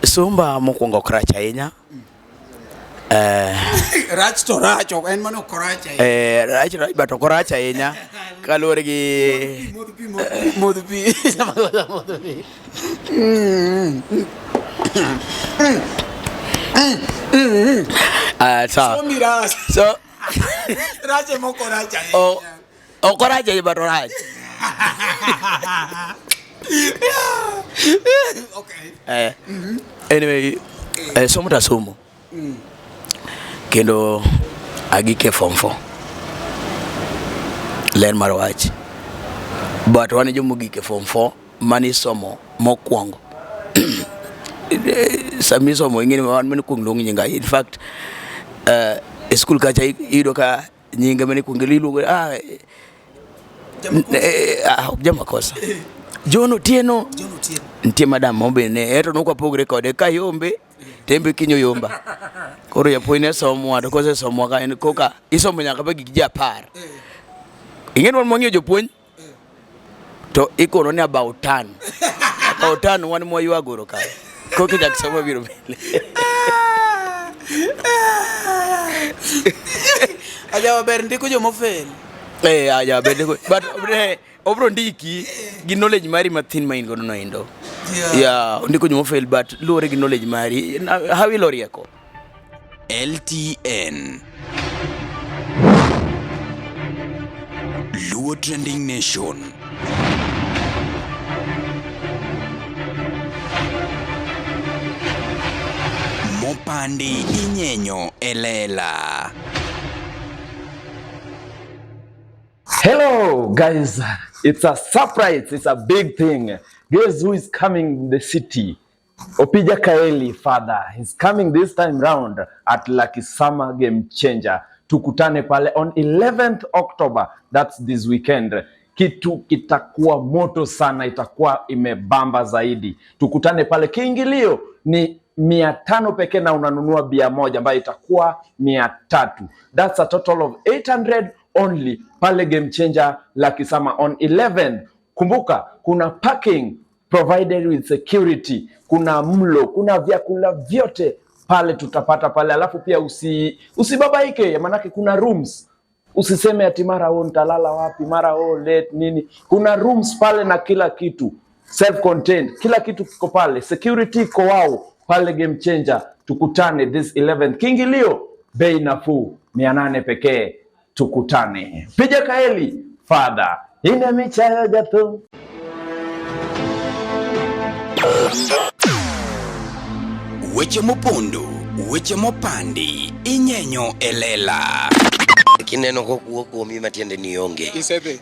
Somba mokwongo ok rach ahinya. Eh, Rach to rach, ok en mano ok orach ahinya. eh, rach rach but ok orach ahinya kaluwore gi Modh pi, modh pi, modh pi. Modh pi. Ah, sawa. Somi rach. So Rach ema ok orach ahinya. Ok orach ahinya but orach. Okay. Anyway, somo to asomo. Kendo agik e form 4. Ler mar wach. But wan e joma ogik e form 4 mane isomo mokwongo. Sama isomo ing'e ni wan mane ikuongo luong nyinga. In fact, e skul kacha iyudo ka nyinge mane ikuongo iluongo ah, ah, ok jamakosa. John Otieno. John Otieno. Nitie madam moro bende ne eto nok wapogre kode ka yombe to en be kiny oyomba. Koro japuonj ne somowa to kosesomowa ka en koka isomo nyaka ba gik ji apar. Ing'e ni wan mwang'iyo jopuonj to ikono ni about turn. About turn wan mwaywagoro kae. Koka ichak somo biro mbele. Ajawa ber ndiko joma ofel. Eh, ajawa ber ndiko. But obro ndiki gi knowledge mari mathin ma in godo no endo. Yeah, ondiko joma ofel but luwore gi knowledge mari. Hawi lo rieko. LTN Luo Trending Nation. Mopandi inyenyo e lela. Hello guys, it's a surprise, it's a big thing. Guess who is coming in the city? Opija Kaeli father is coming this time round at Lucky Summer Game Changer. Tukutane pale on 11th October, that's this weekend. Kitu kitakuwa moto sana, itakuwa imebamba zaidi. Tukutane pale, kiingilio ni 500 pekee na unanunua bia moja ambayo itakuwa 300. That's a total of 800 only pale Game Changer Lucky Summer on 11. Kumbuka kuna parking provided with security, kuna mlo, kuna vyakula vyote pale tutapata pale. Alafu pia usibabaike, maanake kuna rooms. Usiseme ati mara o nitalala wapi, mara o late nini. Kuna rooms pale na kila kitu self contained, kila kitu kiko pale, security iko wao pale Game Changer. Tukutane this 11th, kiingilio bei nafuu 800 pekee. Tukutane. Pija Kaeli father ine michayo jathum. Weche mopondo, weche mopandi, inyenyo e lela. Kineno kokuo kuomi matiende ni onge. Isedhi.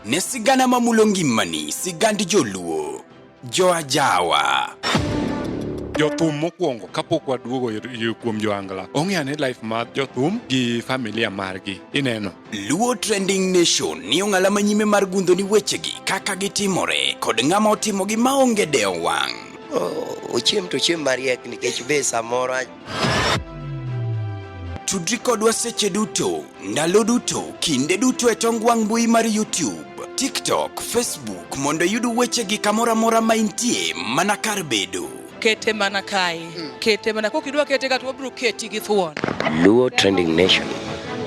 Ne sigana mamulo ngimani, sigand joluo, joajawa. Jothum mokwongo kapok waduogo kuom joangla ong'e ane life mar jothum gi familia margi ineno. Luo Trending Nation ni ong'ala manyime mar gundho ni wechegi kaka gitimore kod ng'ama otimogi maonge dewo wang'. Ochiem to ochiem mariek nikech be samoro Tudri kodwa seche duto, ndalo duto, kinde duto e tong wang' mbui mar YouTube, TikTok, Facebook mondo iyud wechegi kamoro amora ma intie mana kar bedo. Kete mana kae. Kete mana kokidwa kete ka to wabiro keti gi thuon. Luo Trending Nation,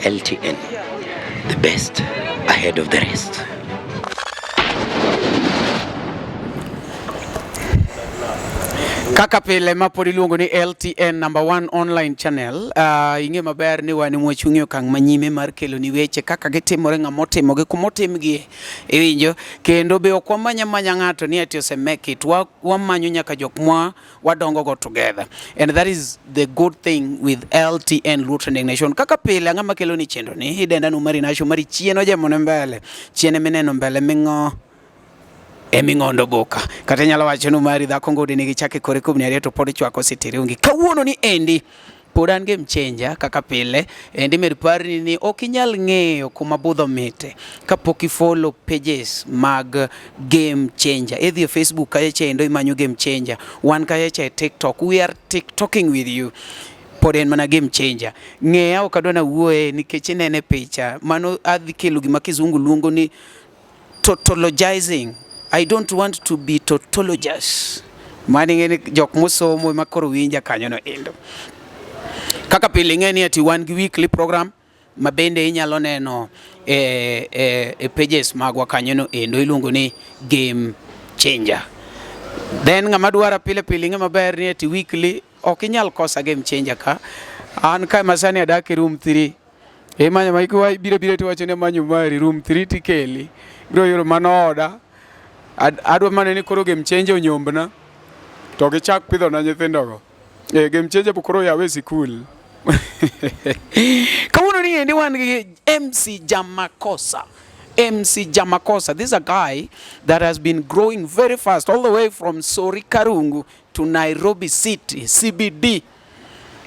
LTN, the best ahead of the rest. Kaka pile ma pod iluongo ni LTN number one online channel, ing'e maber ni wan mwachung' e okang' manyime mar kelo ni weche kaka gitimore, ng'ama otimogi, kuma otimgie, iwinjo. Kendo be ok wamany amanya ng'ato ni ati ose make it, wamanyo nyaka jok mwa wadongo go together. And that is the good thing with LTN Luo Trending Nation. Kaka pile ang'ama kelo ni chenro ni, idenda nu mari nasho mari chien ojemo ne mbele, chien mineno mbele ming'o eming'ondo boka. Kata inyalo wacho ni mari dhako ngode nigi chake kore kubni ariyo to pod chwako sitirungi. Kawuono ni endi pod an game changer kaka pile. Endi med parni ni ok inyal ng'eyo kuma budho mite kapok i follow pages mag Game Changer. Idhi e Facebook kacha cha endo imanyo Game Changer. Wan kacha cha e TikTok. We are TikToking with you. Pod en mana Game Changer. Ng'eya ok adwa nawuoye nikech inene picha. Mano adhi kelo gima kizungu luongo ni tautologizing. I don't want to be tautologous. Mano ing'e ni jok mosomo ema koro winja kanyo no endo. Kaka pile ing'e ni ati wan gi weekly program ma bende inyalo neno e, e, e pages magwa kanyo no endo iluongo ni Game Changer. Then ng'ama dwara pile pile ing'e maber ni ati weekly ok inyal kosa Game Changer ka. An kae masani adak e room 3. Imanyo ma ikiwa biro biro tiwacho ni amanyo mari room 3 tikeli. Ibiro yudo mano oda. Adwa mana ni koro Game Changer onyombna to gichak pidhona nyithindogo. Eh, Game Changer koro yawe sikul. Kawuono ni endi wan gi MC Jamakosa. MC Jamakosa. This is a guy that has been growing very fast all the way from Sori Karungu to Nairobi City, CBD.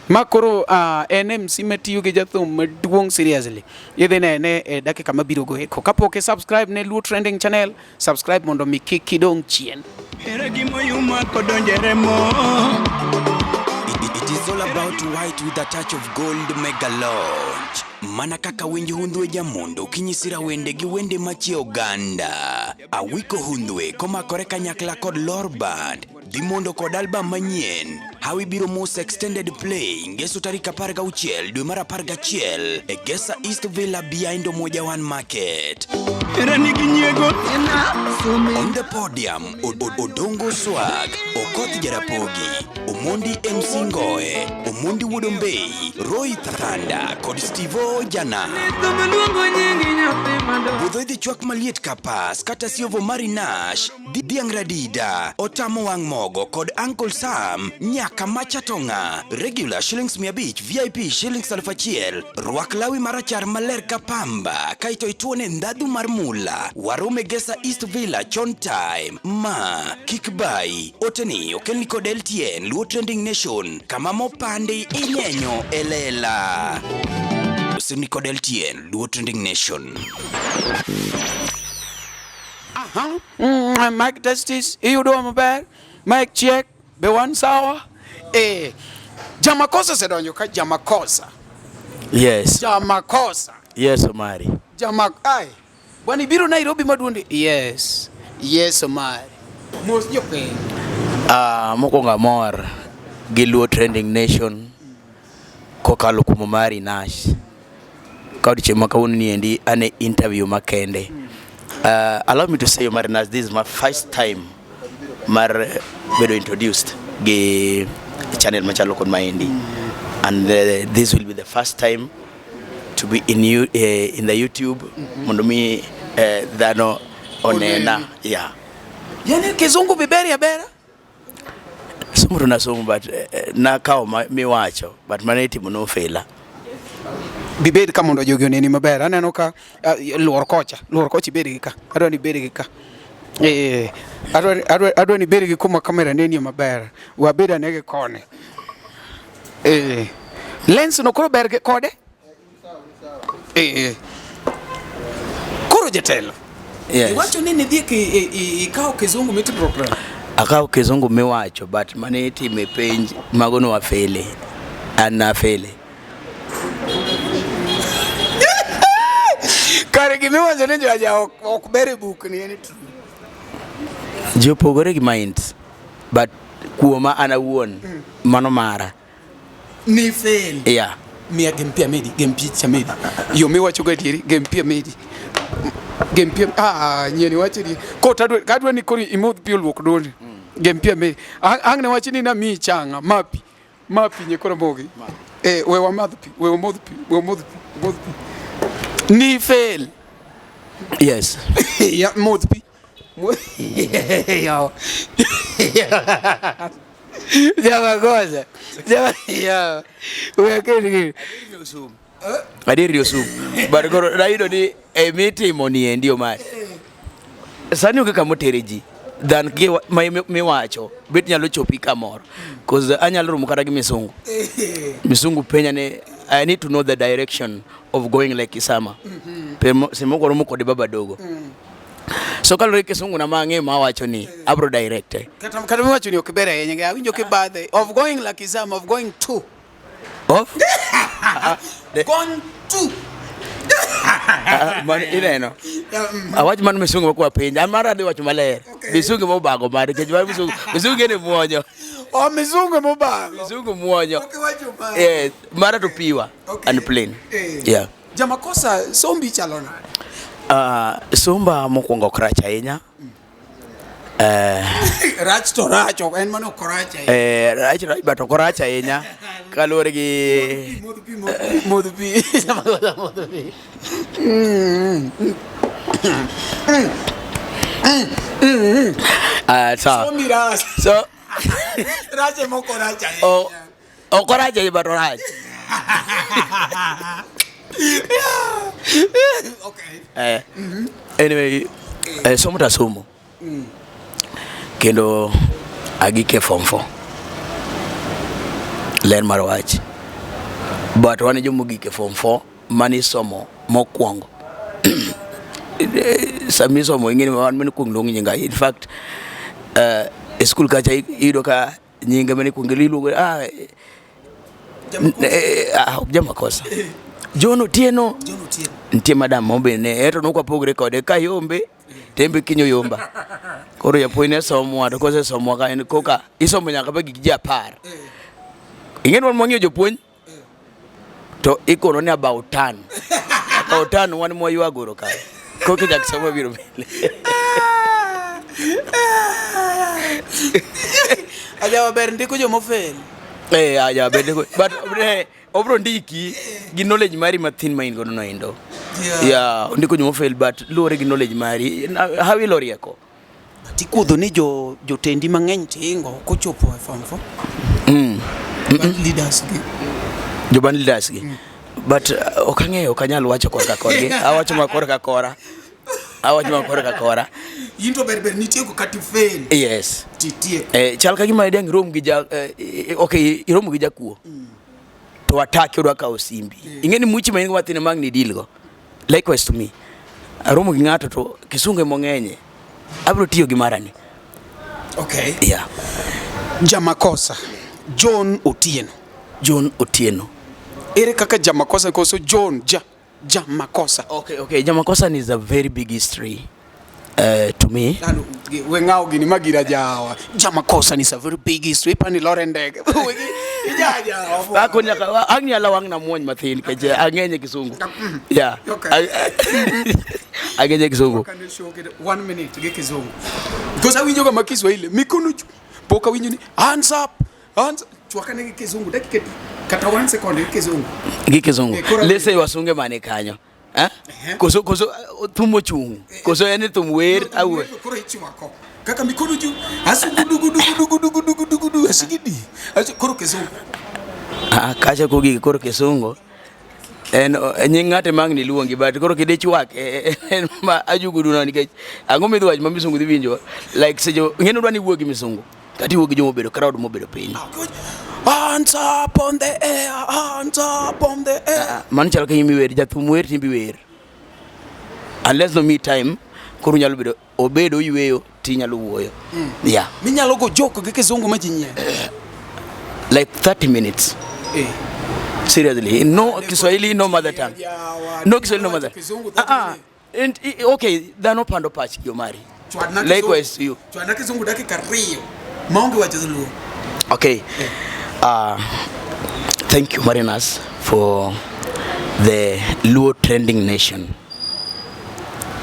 Ma koro en MC matiyo gi jathum maduong' seriously. Idhi nene e dakika mabiro go eko. Kapok i subscribe ne Luo Trending Channel, subscribe mondo mi kik idong' chien. Ere gimoyuma kodonje remo. It is all about white with a touch of gold mega launch. Mana kaka winj hundhwe jamondo kinyisira wende gi wende machie oganda. Awiko hundhwe komakore kanyakla kod Lor Band. Dhi mondo kod album manyien. Hawi biro mos extended play ngeso tarik 16 dwe mar 11 e Gesa East Villa behind Umoja One Market. Era nigi nyiego. On the podium, Odongo Swag, Okoth Jarapogi, Omondi MC Ngoe, Omondi Wuodombei, Roy Thanda kod Steve Ojana. Budho idhi chwak maliet kapas kata siovo mari Nash, Dhiang' Radida, Otamo Wang' Mogo kod Uncle Sam nyaka macha tonga. Regular shillings 500, VIP shillings 1000. Rwak lawi marachar maler ka pamba kaeto ituone ndhadhu mar mula. Warome Gesa East Villa chon time. Ma kik bai. Oteni okelni kod LTN Luo Trending Nation kama mopandi inyenyo e lela. Osimni kod LTN Luo Trending Nation. Aha. Mike Justice, iyudo maber. Mike check, be wan sawa. Eh. Jamakosa osedonjo ka Jamakosa. Yes. Jamakosa. Yes, Omari. Jama ai. Bwana ibiro Nairobi maduondi. Yes. Yes, Omari. Mos jopiny. Mokwongo amor gi Luo Trending Nation kokalo kuom Omari Nash. Ka odiochieng' ma kawuono ni endi an e interview makende. Allow me to say Omari Nash, this is my first time mar bedo introduced gi channel machalo kod maendi. And this will be the first time to be in you, in the YouTube mondo mi dhano onena. Yeah. Yani kizungu biberi abera? Somo to nasomo but nakawo miwacho but mane itimo nofela. Bibed ka mondo jogi oneni maber. Aneno ka luor kocha, luor kocha ibed gi ka. Adwa ni ibed gi ka. Adwa ni ibed gi kuma kamera nenie maber. Wabed ane gi koni. Lens no koro ber kode? Koro jatelo. Yes. Iwacho ni nidhi ikawo kizungu mitimo program. Akawo kizungu miwacho but mane itimo e penj mago no wafele. An nafele. Kare gimiwacho ni joja ok ber e buk ni en true. Ji opogore gi minds but kuoma an awuon mano mara. Ni fail. Yeah. Miya gem pi amedi, gem pi chamedi. Yo miwacho go adieri, gem pi amedi. Gem pi nyieni wacho adieri. Ko kadwa ni koro imodh pi oluok duondi. Gem pi amedi. Ang' ne wacho ni namiyi changa, ma pi. Ma pi nye koro mogi. We wamadh pi, we wamodh pi, we wamodh pi, wamodh pi. Ni fail. Yes. Ya, modh pi. Ya. Jamakosa. Jama ya. We akeni. Adier Yusuf. But koro nayudo ni e mitimo ni endi Omari. Sani onge kama otere ji than gi miwacho bet nyalo chopi kamoro. Cause anyalo romo kata gi misungu. Misungu penja ni I need to know the direction of going like Kisama. Semo romo kod baba dogo. So kaluwore gi kisungu na mang'eyo mawacho ni abro direct. Kata miwacho ni ok ber ahinya, awinjo kibadhe of going like Kisama, of going to. Of? Gone to. Ah, mano ineno. Awach mano misungu makwa penj. An mara adhi wacho maler. Misungu mobago mare nikech mar misungu misungu gene muonyo. O misungu mobago. Misungu muonyo. Okiwacho mano. Yes, mara to pure Okay. and plain. Eh. Yeah. Jamakosa sombi chalo nade? Somba mokwongo ok rach ahinya. Rach to rach, ok en mano ok orach ahinya. Rach rach but ok orach ahinya kaluwore gi Modh pi, modh pi, modh pi. Jamakosa modh pi. Sawa. Sombi rach. So Rach ema ok orach ahinya. Ok orach ahinya but orach. Okay. Anyway, somo to asomo. Kendo agik e form 4. Ler mar wach. But wan e jomogik e form 4 mane isomo mokwongo. Sama isomo ing'e ni wan mane ikuongo luong nyinga. In fact, e skul kacha iyudo ka nyinga mane ikuongo iluongo ok jamakosa. John Otieno. John Otieno. Nitie madam moro be ne ento ne ok wapogre kode ka yombe to en be kiny oyomba. Koro japuonj ne somowa to kosesomowa ka en koka isomo nyaka ba gik ji apar. Ing'e ni wan mwang'iyo jopuonj to ikono ni about turn. About turn wan mwaywagoro kae. Koka ichak somo biro mbele. Ajawa ber ndiko joma ofel. Ajawa ber ndiko but obro ndiki gi knowledge mari mathin ma in godo no endo. Yeah, ondiko joma ofel but luwore gi knowledge mari. Hawi lo rieko. Tikuodho ni jotendi mang'eny tingo kochopo e form 4. Band leaders gi. Jo band leaders gi. But ok ang'eyo, ok anyal wacho korka korgi. Awacho ma korka kora. Awacho ma korka kora. In to ber ber nitieko kata ifail. Yes. Titieko. Chal ka gima dang' irom gi ja okay, irom gi jakuo. To ataki odwa kawo simbi. Ing'e ni muchi ma in go mathin ema ang' ni deal go. Likewise to me. Aromo gi ng'ato to kisungu ema ong'enye. Abiro tiyo gi marani. Okay. Yeah. Jamakosa John Otieno. John Otieno. Ere kaka Jamakosa koso John ja Jamakosa? Okay, okay. Jamakosa is a very big history to me. Lalo, we ng'awo gini ma gira jawa. Jamakosa is a very big history. Ipani lore ndege. Ija jawa. Ako nyaka ang' nyalo wang' na muony mathin nikech ang'enye kisungu. Yeah. Okay. Ang'enye kisungu. Can you show it 1 minute gi kizungu? Because awinjo ga ma Kiswahili mikono juu. Pok awinjo ni hands up. Hands chwakane gi kizungu dakika kata 1 second gi kizungu. Gi kizungu. Koro Let's say wasunge mane kanyo. Koso koso thum ochung'. Koso en thum wer awuo. Koro ichwako. Kaka mikono juu. Asugudugudugudugudugudugudu asigidi. Koro kizungu. Kacha ko gigi koro kisungu. En nying ng'ate ma ang' niluongi but koro kidhi chwak en ma ajugudu no nikech ang'o midhi wacho ma misungu dhi winjo like seche ing'e ni odwa ni iwuo gi misungu kata iwuo gi joma obedo crowd mobedo piny. Hands up on the air, hands up on the air. Mano chalo ka gima iwer, jathum wer timbi wer. Unless no me time, koro nyalo bedo obedo oyueyo tinyalo wuoyo. Yeah. Minyalo go joke gi kizungu ma ji nyiero. Like 30 minutes. Seriously, no Kiswahili, no mother tongue. No Kiswahili, no mother. Kizungu And, okay, dhano pando pachgi Omari. Likewise to you. Chwadna kizungu dakika 2 maonge wacho dholuo. Okay. Thank you, Mariners, for the Luo Trending Nation.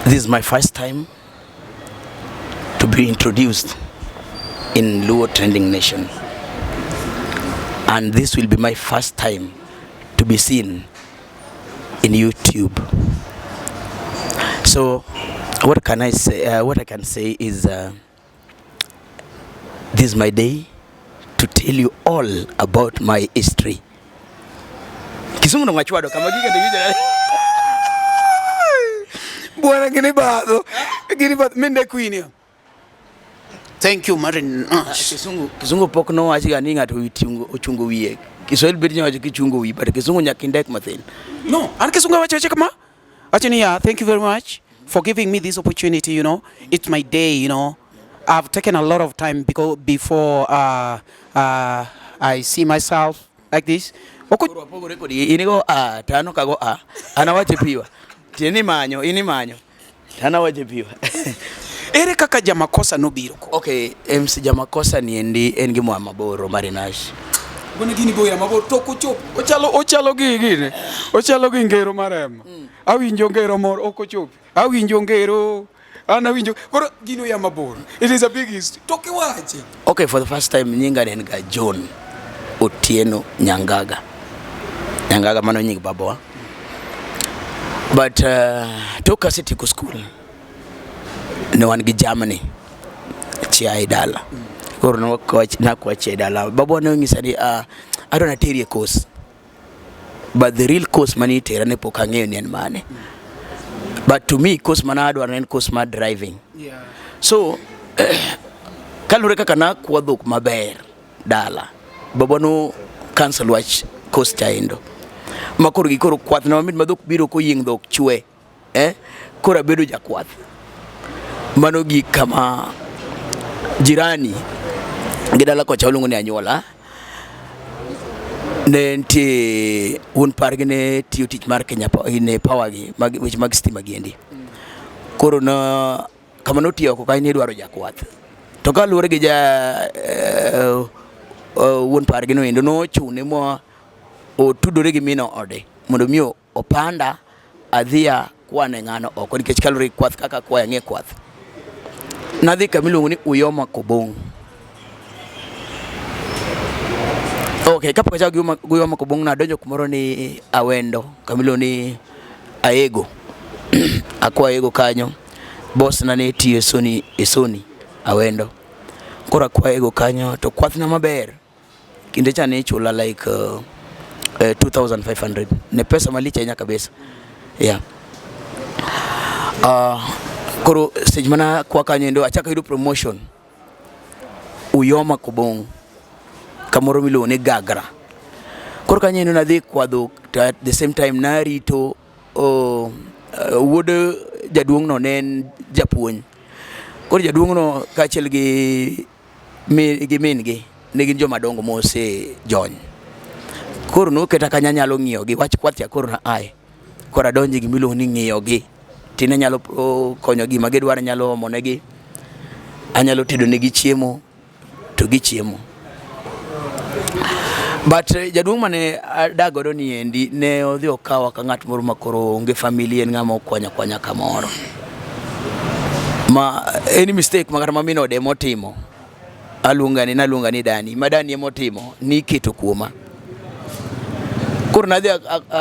This is my first time to be introduced in Luo Trending Nation. And this will be my first time to be seen in YouTube. So, what can I say? What I can say is this is my day to tell you all about my history. Kisungu ndo ngachwado kama gige ndio winjo. Bwana gini badho. Gini badho minde queen. Thank you Marin. Kisungu pok nowachi ga ni ng'ato ochungo wiye. Kiswahili bed nyawacho kichungo wiyi, but kisungu nyaka indek mathin. No, an kisungu awacho wacho kama. Awacho ni ya, thank you very much for giving me this opportunity, you know. It's my day, you know. I've taken a lot of time because before I see myself like this. Koro wapogore kodi, in igo a, to an ok ago a. An awacho piwa. Tiende ni manyo, in imanyo. To an awacho piwa. Ere kaka Jamakosa nobiro ko? Okay, MC Jamakosa ni endi en gi moa mabor Omari Nash. Bwana gini boya mabor to ok ochopo. Ochalo ochalo gi gine. Ochalo gi ngero marema. Awinjo ngero moro ok ochopi. Awinjo ngero an awinjo koro gino ya mabor. It is a big history. To kiwache. Okay, for the first time nyinga ne en ga John Otieno Nyangaga. Nyangaga mano nying babawa. But tok kasetieko school ne wan gi jamni chiaye dala. Koro nakwa chiaye dala. Babawa ne onyisa ni adwa nateri e course. But the real course mane itera ne pok ang'eyo ni en mane. But to me course mane adwaro ne en course mar driving. Yeah. So kaluwore kaka nakwa dhok maber dala, baba no cancel wach course chaendo. Ma koro gi koro kwath na mamit ma dhok biro koyieng' dhok chwe. Eh? Koro abedo jakwath. Mano gik kama jirani gi dala kocha waluongo ni anyuola. Ne nitie wuon pargi ne tiyo tich mar Kenya ne power gi mag weche mag stima giendi. Koro na kama notiyo oko kanyo ne idwaro jakwath. To kaluwore gi ja wuon pargi no endo nochune ma otudore gi min ode mondo mi opanda adhi akwane ng'ano oko nikech kaluwore gi kwath kaka akwayo ang'e kwath. Nadhi kama iluongo ni Uyoma Kobong'. Okay, kapok achako gi Uyoma Kobong' nadonjo kumoro ni Awendo kama iluongo ni Aego. Akwa Aego kanyo, boss na ne tiyo e Sony, e Sony Awendo. Koro akwa Aego kanyo to kwath na maber. Kinde cha ne ichula like 2500. Ne pesa malich ahinya kabisa. Yeah. Koro seche mana kwa kanyo endo achako yudo promotion Uyoma Kobong' kamoro miluongo ni Gagra. Koro kanyo endo nadhi kwadho to at the same time narito wuod jaduong' no ne en japuonj. Koro jaduong' no kaachiel gi min gi ne gin joma dongo mosejony. Koro noketa kanyo anyalo ng'iyo gi wach kwath cha koro na aye. Koro adonjo e gima iluongo ni ng'iyo gi. Tine anyalo konyo gi gima gidwaro anyalo omo negi, anyalo tedo negi chiemo to gichiemo. But jaduong' mane adak godo ni endi ne odhi okawa ka ng'at moro ma koro onge family en ng'ama okwanya kwanya kamoro. Ma any mistake ma kata ma min ode emotimo aluonga ni naluonga ni dani ma dani emotimo niketo kuoma. Koro nadhi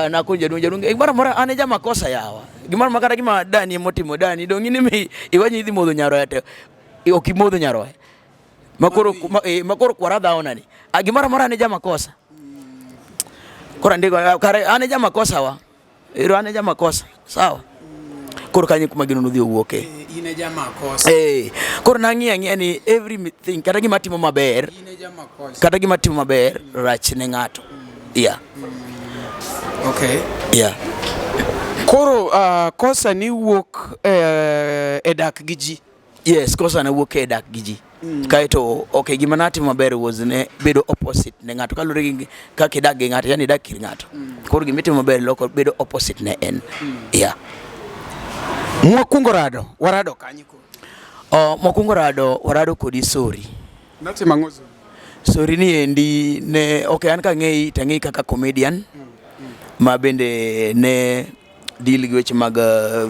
nakonyo jaduong' jaduong' gimoro amora an e jamakosa yawa. Gimoro ma kata gima dani emotimo dani dong' in ema iwacho ni idhi modho nyaroya to ok imodho nyaroya. Makoro makoro kwara dhawona ni. Gimoro amora an e jamakosa. Koro andiko kare an e jamakosa wa. Ero an e jamakosa. Sawa. Koro kanyo kuma gino nodhi owuoke. In e jamakosa. Koro nang'iyo ang'iya ni everything kata gima atimo maber. In e jamakosa. Kata gima atimo maber rach ne ng'ato. Yeah. Okay. Yeah. Koro kosa ni wuok e dak gi ji. Yes, kosa ne wuok e dak gi ji. Kaeto okay gima natimo maber was ne bedo opposite ne ng'ato kaluwore gi kaka idak gi ng'ato, yani idak kir ng'ato. Koro gima itimo maber loko bedo opposite ne en. Yeah. Mwakwongo rado, warado kanye koro? Mokwongo rado, warado kodi Sori. Natimo ang'o Sori? Sori ni endi ne okay an kang'eyi to ang'eyi kaka comedian ma bende ne deal gi weche mag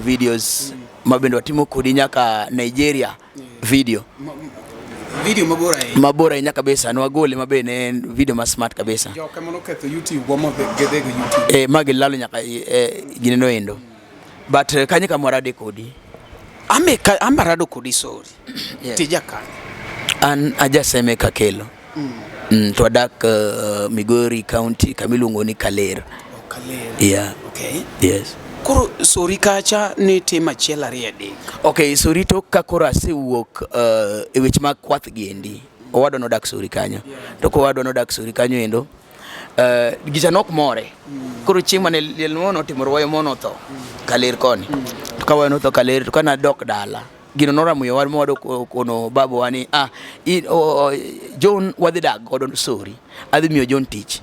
videos ma bende watimo kodi nyaka Nigeria video. Video mabor ahinya. Mabor ahinya kabisa, nwagole ma be ne en video ma smart kabisa. Joka manoketho YouTube wa modhi gidhigo YouTube. Ma gilalo nyaka gineno endo. But kanyo kama warade kodi. Ame ka amba rado kodi Sori. Yeah. Tija kanyo. An ajaseme Kakelo. To adak Migori County kama iluongo ni Kaler. Kaler. Yeah. Okay. Yes. Koro Sori kacha ni tim achiel ariyo adek. Okay, Sori tok ka koro asewuok e weche mag kwath gi endi. Owadwa nodak Sori kanyo. To kowadwa nodak Sori kanyo endo, gicha nok more. Koro chieng' mane liel moro notimore, wayo moro notho Kaler koni. To ka wayo notho Kaler, to ka nadok dala, gino noramo yo war mowadwa kono babawa ni, John wadhi dak godo Sori. Adhi miyo John tich.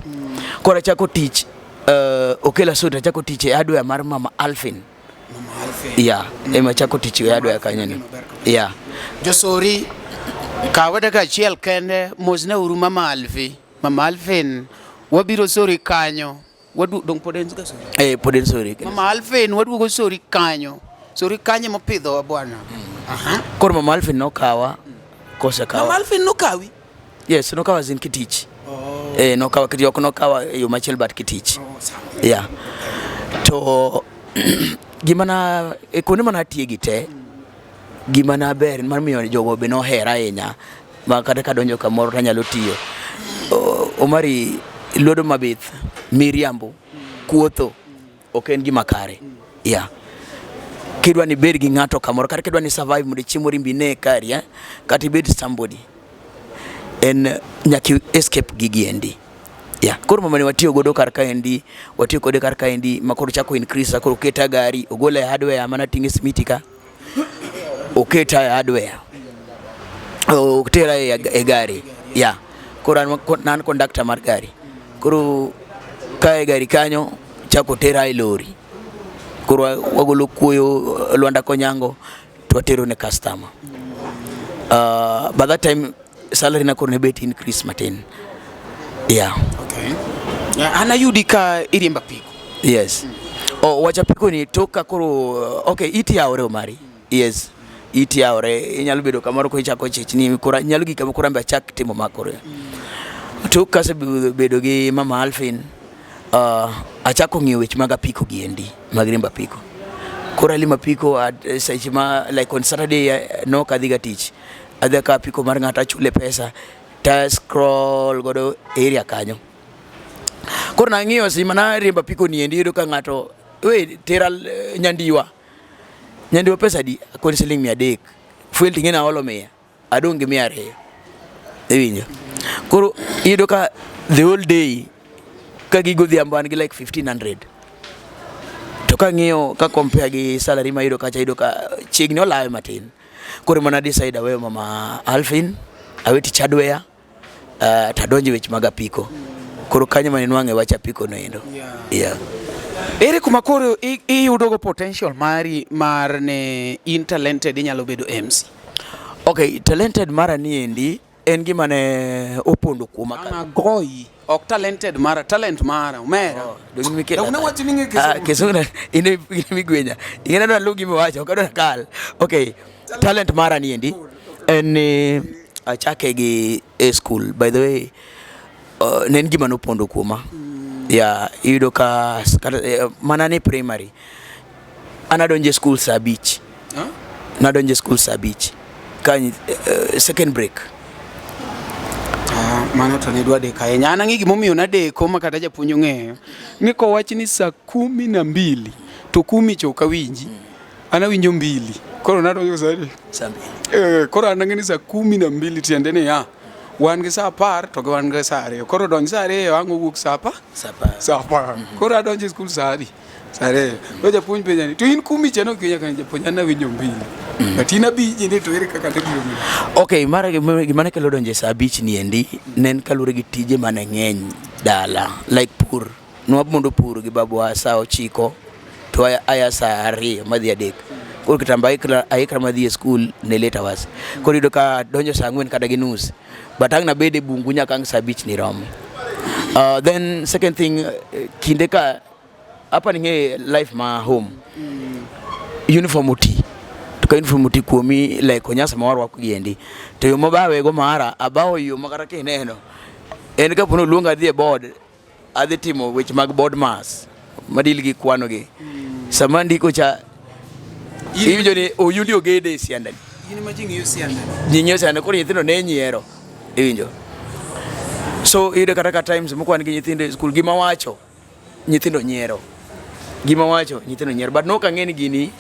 Koro achako tich, okela Sori, achako tich e hardware mar Mama Alvin. Alfin. Yeah, ema chako tich e hardware kanyo ni. Yeah. Josori, kawe dakika achiel kende, mosna uru Mama Alfi. Mama Alfin, wabiro sori kanyo. Wadu, dong pod en ga sori. Eh, pod en sori. Mama Alfin, waduogo sori kanyo. Sori kanyo mopidhowa bwana. Aha. Koro Mama Alfin nokawa kosekawa. Mama Alfin nokawi? Yes, nokawa as in kitich. Oh. Eh, nokawa kitich, ok nokawa e yo machielo but kitich. Oh, sawa. Yeah. To gima na e kuonde mana atiye gi te gima na ber mar miyo jogo be nohera ahinya ma kata kadonjo kamoro tanyalo tiyo. Omari lwedo mabith, miriambo, kuotho ok en gima kare. Yeah. Kidwa ni ibed gi ng'ato kamoro kata kidwa ni survive mondo chiemo rimbi ne kari eh? Kata ibed somebody en nyaka escape gigi endi. Yeah. Koro mama ne watiyo godo kar kaendi, watiyo kode kar kaendi ma koro chako increase koro oketa gari, ogola e hardware mana ting'e simiti ka. Oketa e hardware. Otera e, e gari. Yeah. Koro an, an conductor mar gari. Koro ka e gari kanyo chako tera e lori. Koro wagolo kuoyo Lwanda Konyango to watero ne customer. By that time salary na koro ne bet increase matin. Yeah. Okay. Yeah, an ayudi ka iriembo apiko. Yes. Oh, wach apiko ni tok ka koro okay, iti yawore Omari. Yes. Iti yawore, inyalo bedo kamoro koro ichako chich ni koro nyalo gik kama koro an be achak timo ma koro. Tok kasebedo gi Mama Alfin, achako ng'iyo weche mag apiko gi endi, mag riembo apiko. Koro alimo apiko at seche ma like on Saturday nok adhi ga tich. Adhi akawo apiko mar ng'ato achule pesa ta scroll godo area kanyo. Koro nang'iyo seche mana riembo apiko ni endi iyudo ka ng'ato we tera Nyandiwa. Nyandiwa pesa adi? Akoni siling 300. Fuel ting'e naolo 100. Adong' gi 200. Iwinjo? Koro iyudo ka the whole day ka gi godhiambo an gi like 1500. To kang'iyo ka compare gi salary mayudo kacha iyudo ka chiegni olawe matin. Koro mana decide aweyo Mama Alfin, awe tich hardware, to adonjo e weche mag apiko. Koro kanyo mane nwang'e wach apiko no endo. Yeah. Ere kuma koro iyudo go potential mari mar ne in talented inyalo bedo MC? Okay, talented mara ni endi en gima ne opondo kuoma ka. Ana goyi. Ok talented mara, talent mara, omera. Oh, dong' mikela. Dong' ne wacho ni ng'e Kisungu. Ah, Kisungu na ine ine migwenya. Ing'e nadwa luw gima iwacho, ok adwa kal. Okay, talent mara ni endi en ni achake gi e school. By the way, ne en gima nopondo kuoma. Yeah, iyudo ka kata, mana ni primary. An adonjo e school saa 5. Huh? Nadonjo e school saa 5. Ka second break. Ah, mano to nidwa deko ahinya. An ang'e gimomiyo nadeko ma kata japuonj ong'eyo. Ni kowach ni saa 12 to kumi cha ok awinji. An awinjo mbili. Koro nadonjo saa adi? Saa 2. Koro an ang'e ni saa 12 tiende ni ya wan gi saa 10 to gi wan gi saa 2. Koro donj saa 2 ang' owuok saa 10. Saa 10. Saa 10. Koro adonjo e skul saa adi? Saa 2. Koro japuonj penja ni to in kumi cha nok iwinjo ka japuonj an awinjo mbili. But in abiji ni to ere kaka ne biro mbili? Okay, mara gima ne kelo donjo e saa 5 ni endi ne en kaluwore gi tije mane ng'eny dala like pur. Nwamondo pur gi babwa saa 9 to aya saa 2 madhi 3. Koro kitambo aikra madhi e skul ne late hours. Koro iyudo ka donjo saa 4 kata gi nus. But ang' nabed e bungu nyaka ang' saa 5 ni romo. Then second thing, kinde ka apa ni ng'e life ma home. Uniform oti. To ka uniform oti kuomi like onyasa ma warwako gi endi. To yo mabawe go mara abawo yo ma kata kineno. En kapo ni oluonga adhi e board, adhi timo weche mag board mass madil gi kwano gi. Sama ndiko cha iwinjo ni oyundi ogede e siandani. In ma ji ng'iyo siandani. Ji ng'iyo siandani koro nyithindo ne nyiero. Iwinjo. So iyudo kata ka times moko wan gi nyithindo e skul gima wacho nyithindo nyiero. Gima wacho nyithindo nyiero but nok ang'e ni gini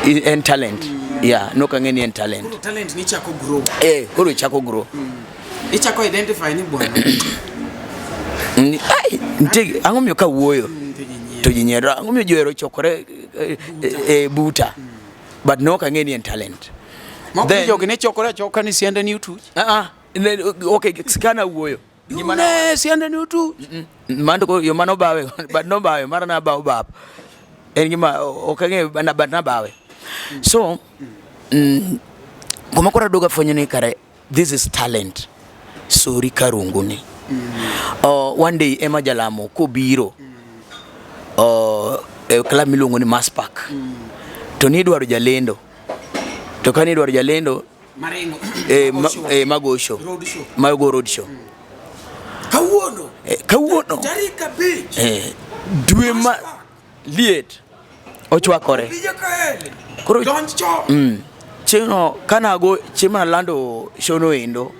en talent. Yeah, nok ang'e ni en talent. Koro talent ni chako grow. Koro ichako grow. Ichako identify ni bwana. Ai, nitie ang'o miyo ka wuoyo to ji nyiero, ang'o miyo ji ohero chokore e buta. But nok ang'e ni en talent. Moko jogi ne chokore achoka ni sianda ni otuch. Okay, kana wuoyo. Ne sianda ni otuch. Mano yo mano bawe, but no bawe, mara na bawo bap. En gima ok ang'eyo but nabawe. So kuma koro aduogo afwenyo ni kare this is talent. Sori karungu ni. One day Emma Jalamo kobiro e club miluongo ni Mass Park. To nidwaro jalendo. To kane idwaro jalendo Maringo. Mago show. Road show. Mago road show. Kawuono. Kawuono. Tarik 5. Dwe ma liet ochwakore. Opija Kaeli. Koro Donj chon. Chieng'no kanago chieng' mana lando show no endo,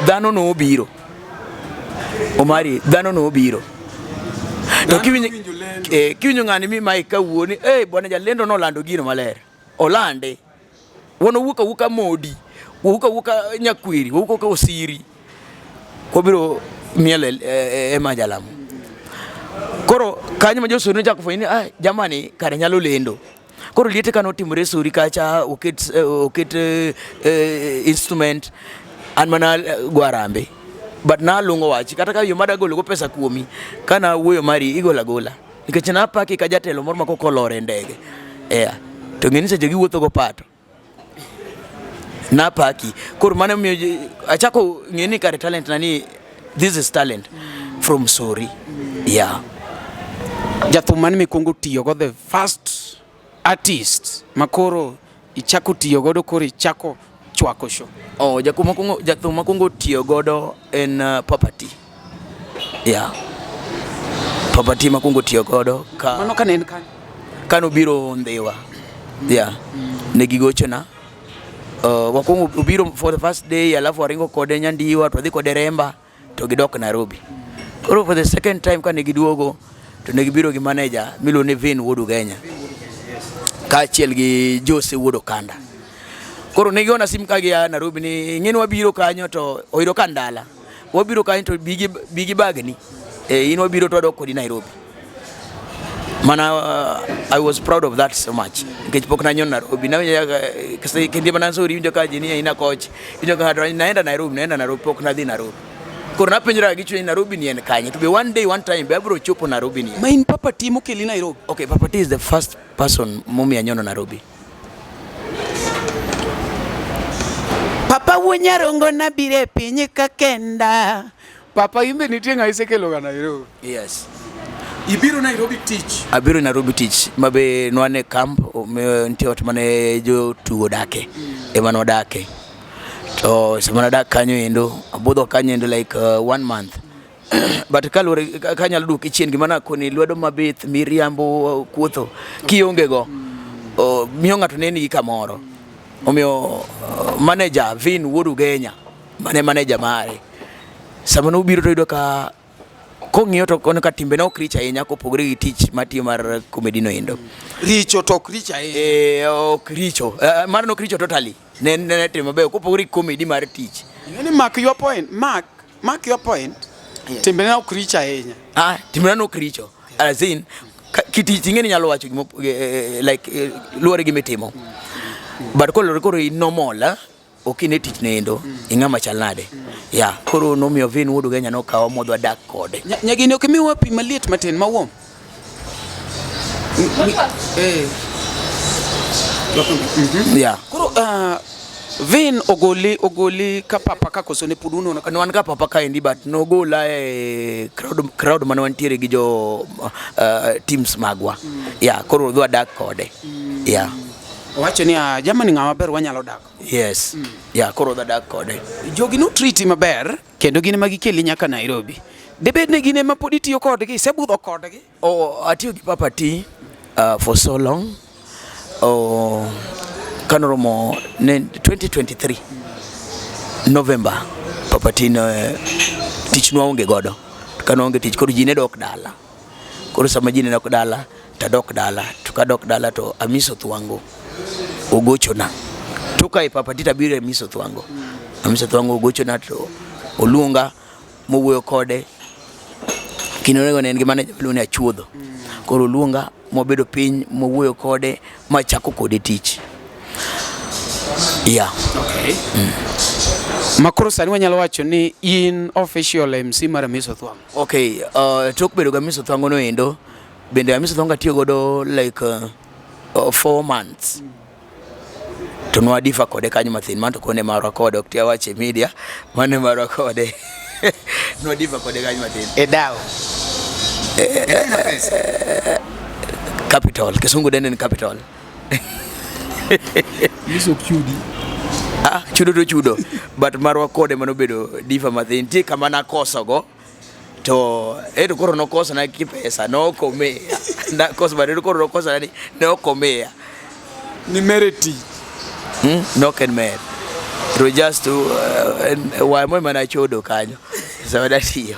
dhano nobiro. Omari, dhano nobiro. To kiwinjo kiwinjo ng'ani mi mic kawuoni, bwana jalendo nolando gino maler. Olande. Wan owuok awuoka Modi, wawuok awuoka Nyakwiri, wawuok awuoka Osiri. Wabiro miel e Majalamo. Koro kanyo ma josori nochako fwenyo ni jamani kare nyalo lendo. Koro liete kane otimore Sori kacha oket instrument an mana go arambe. But nalung'o wach kata ka yo madagolo go pesa kuomi kana wuoyo mari igolo agola. Nikech napaki ka jatelo moro ma koko olor e ndege. Yeah. To ng'e ni seche giwuotho go pato. Napaki. Koro mano miyo achako ng'e ni kare talent na ni this is talent from Sori. Yeah. Jathum mane mikwongo tiyo go the first artist makoro ichako tiyo godo koro ichako chwako show. Oh, jathum makwongo tiyo godo en Papa T. Yeah. Papa T makwongo tiyo godo ka Mano kane en kanyo. Kanobiro Ndhiwa. Yeah. Ne gigochona. Wakwongo obiro for the first day alafu waringo kode Nyandiwa to wadhi kode Remba to gidok Nairobi. Koro for the second time kane giduogo to ne gibiro gi manager miluongo ni Vin Wuod Ugenya kaachiel gi Jose Wuod Okanda. Koro ne giona sim ka gia Nairobi ni ing'e ni wabiro kanyo to oyudo ka ndala. Wabiro kanyo to bi gi bagni. In wabiro to wadok kodi Nairobi. Mana I was proud of that so much. Nikech pok nanyono Nairobi. Nawinjo kinde mana sori winjo ka ji ni ina koch. Winjo ka ng'ato naenda Nairobi, naenda Nairobi, pok nadhi Nairobi. Koro napenjora gi chuny Nairobi ni en kanye. To be one day, one time, be abiro chopo Nairobi ni. Ma in Papa T mokeli Nairobi. Okay, Papa T is the first person momiyo anyono Nairobi. Papa wuo nyarongo nabiro e piny ka kenda. Papa imbe nitie ng'a isekelo ga Nairobi. Yes. Ibiro Nairobi tich. Abiro Nairobi tich mabe nwane camp nitie ot mane jotugo dake ema nwadake. To sama nadak kanyo endo abudho kanyo endo like 1 month. But kaluwore kanyalo duoki chien gima nakoni lwedo mabith miriambo kuotho kionge go miyo ng'ato neni gi kamoro. Omiyo manager Vin Wuod Ugenya mane manager mare sama nobiro to yudo ka kong'iyo to koneno ka timbene ok rich ahinya kopogore gi tich matiyo mar comedy no endo. Richo to ok rich ahinya. Ok richo. Mano ok richo totally. Ne timo maber kopogore gi comedy mar tich. Ing'e ni mark your point. Mark your point. Yes. Timbene ok rich ahinya. Timbene ok richo. As in kitich ing'e ni nyalo wacho gimo like luwore gi mitimo. But koluwore koro in normal, ok ine tich nendo, ing'ama chal nade. Yeah, koro nomiyo Vin Wuod Ugenya nokawa modhi wadak kode. Nyagini ok imiwa pi maliet matin mawuom. Yeah. Koro Vin ogoli ka papa ka koso ne pod unono ka wan ka papa kaendi but nogola e crowd mane wantiere gi jo teams magwa. Yeah, koro dhi wadak kode. Yeah. Owacho ni jamani ng'ama ber wanyalo dak. Yes. Yeah, koro dhi wadak kode. Jogi no treat maber kendo gin ema gikeli nyaka Nairobi. Debed ni gin ema pod itiyo kodgi, isebudho kodgi? Oh, atiyo gi Papa T for so long. Oh, kanoromo ne 2023 November Papa T ne tich nwaonge godo. Kane waonge tich koro ji ne dok dala. Koro sama ji ne dok dala to adok dala. To kadok dala to Amiso Thwango ogochona. Tok ae Papa T to abiro e Amiso Thwango. Amiso Thwango ogochona to oluonga mowuoyo kode. Kinde ne en gi manager miluongo ni Achuodho. Koro oluonga mwabedo piny mwawuoyo kode machako kode tich. Yeah. Okay. Makoro sani wanyalo wacho ni in official MC mar Amiso Thwango. Okay, tok bedo ga Amiso Thwango no endo, Bende Amiso Thonga tiyo godo like 4 months to nwa-differ kode kanyo mathin. Mano to kone marwa kode ok tia wache media, mano e marwa kode, nwa-differ kode kanyo mathin. E dawo. Capital, kisungu dende ni capital. Yesu ok chudi. Ah, chudo to chudo, but marwa kode manobedo differ mathin. Nitie kama nakosogo to eto koro nokosona ki pesa nokomiya nakoso, but eto koro nokosona ni ne ok omiya. Ni mere tich. Nok en mer to just waymo mana chodo kanyo sama natiyo.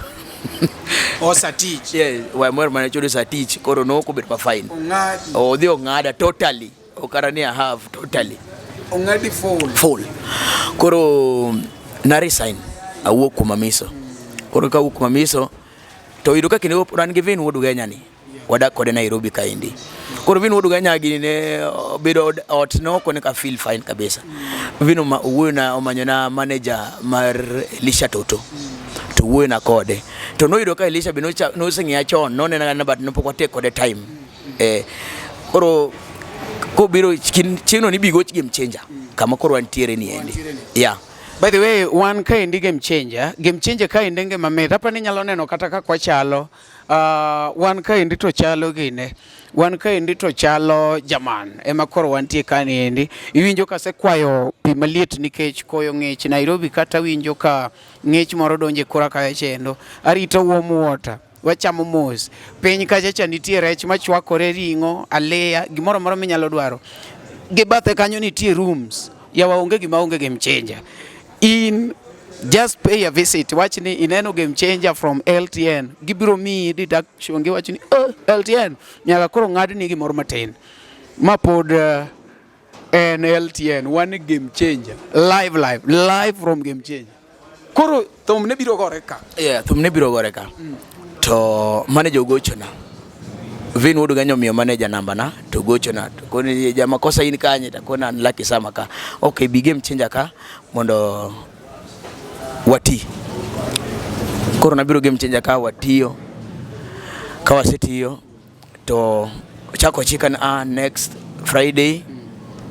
Osa tich. Yeah, waymo mana chodo sa tich, koro nokobedo ma fine. Ong'adi. Odhi ong'ada totally, okara ni a have totally. Ong'adi full. Full. Koro na resign, awuok kuom Amiso. Koro kawuok kuom Amiso to yudo ka kinde go an gi Vin Wuod Ugenya ni wadak kode Nairobi kaendi. Koro Vin Wuod Ugenya gini ne obedo ot ne ok ka feel fine kabisa. Vin owuoyo na, omanyo na manager mar Elisha Toto to wuoyo na kode, to noyudo ka Elisha be noseng'iya chon, nonena na, but nopok watek kode time. Koro kobiro chieng'no ni bigoch Game Changer kama koro wantiere ni endi, yeah. By the way, wan kaendi Game Changer. Game Changer kaendi ngima mit. Apa ni inyalo neno kata kaka wachalo. Wan kaendi to chalo gine. Wan kaendi to chalo jaman. Ema koro wantie kani endi. Iwinjo kasekwayo pi maliet nikech koyo ng'ich Nairobi, kata winjo ka ng'ich moro donjo e kora kacha chendo. Arito warm water. Wachamo mos. Piny kacha cha nitie rech machwakore, ring'o, aliya, gimoro amora minyalo dwaro. Gi bathe kanyo nitie rooms. Yawa, onge gima onge Game Changer. In just pay a visit, wach ni ineno Game Changer from LTN, gibiro miyi deduction. Giwacho ni, oh, LTN nyaka koro ng'adni gimoro matin ma pod en LTN. Wan Game Changer live, live, live from Game Changer. Koro thum ne biro gore ka. Yeah, thum ne biro gore ka. To manager ogochona. Vin Wuod Ugenya omiyo manager namba na to gochona. To koni, "Jamakosa, in kanye?" To kona, "An Lucky Summer ka." "Okay, bi Game Changer ka mondo wati." Koro nabiro Game Changer ka, watiyo. Ka wasetiyo to chako chika ni, ah, next Friday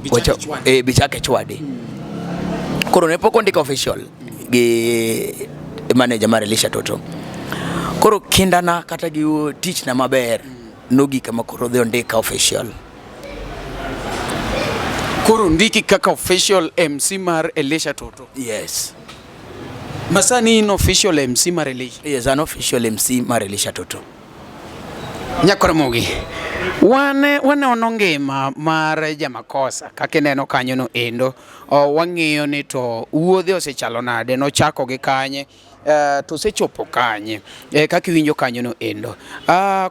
bichake chwadi. Koro ne pok ondika official gi manager mar Elisha Toto. Koro kindana kata gi tich na maber nogik kama koro dhi ondika official. Koro ndiki kaka official MC mar Elisha Toto. Yes. Masani in official MC mar Elisha. Yes, an official MC mar Elisha Toto. Nyakoromogi. Wan wanono ngima mar jamakosa kaka ineno kanyo no endo. O, wang'iyo ni to wuodhe osechalo nade, nochako gi kanye, to osechopo kanye, kaka iwinjo kanyo no endo.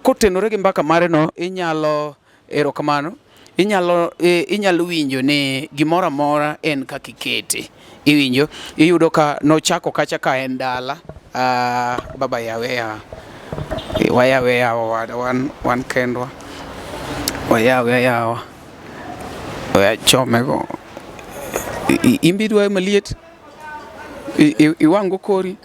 Kotenore gi mbaka mare no, inyalo erokamano, inyalo winjo ni gimoro amora en kaka ikete. Iwinjo, iyudo ka nochako kacha ka en dala, baba yawe ya wayawe yawa wada wan kendwa wayawe yawa wachomego. Imbi idwa maliet. Iwang'o kori.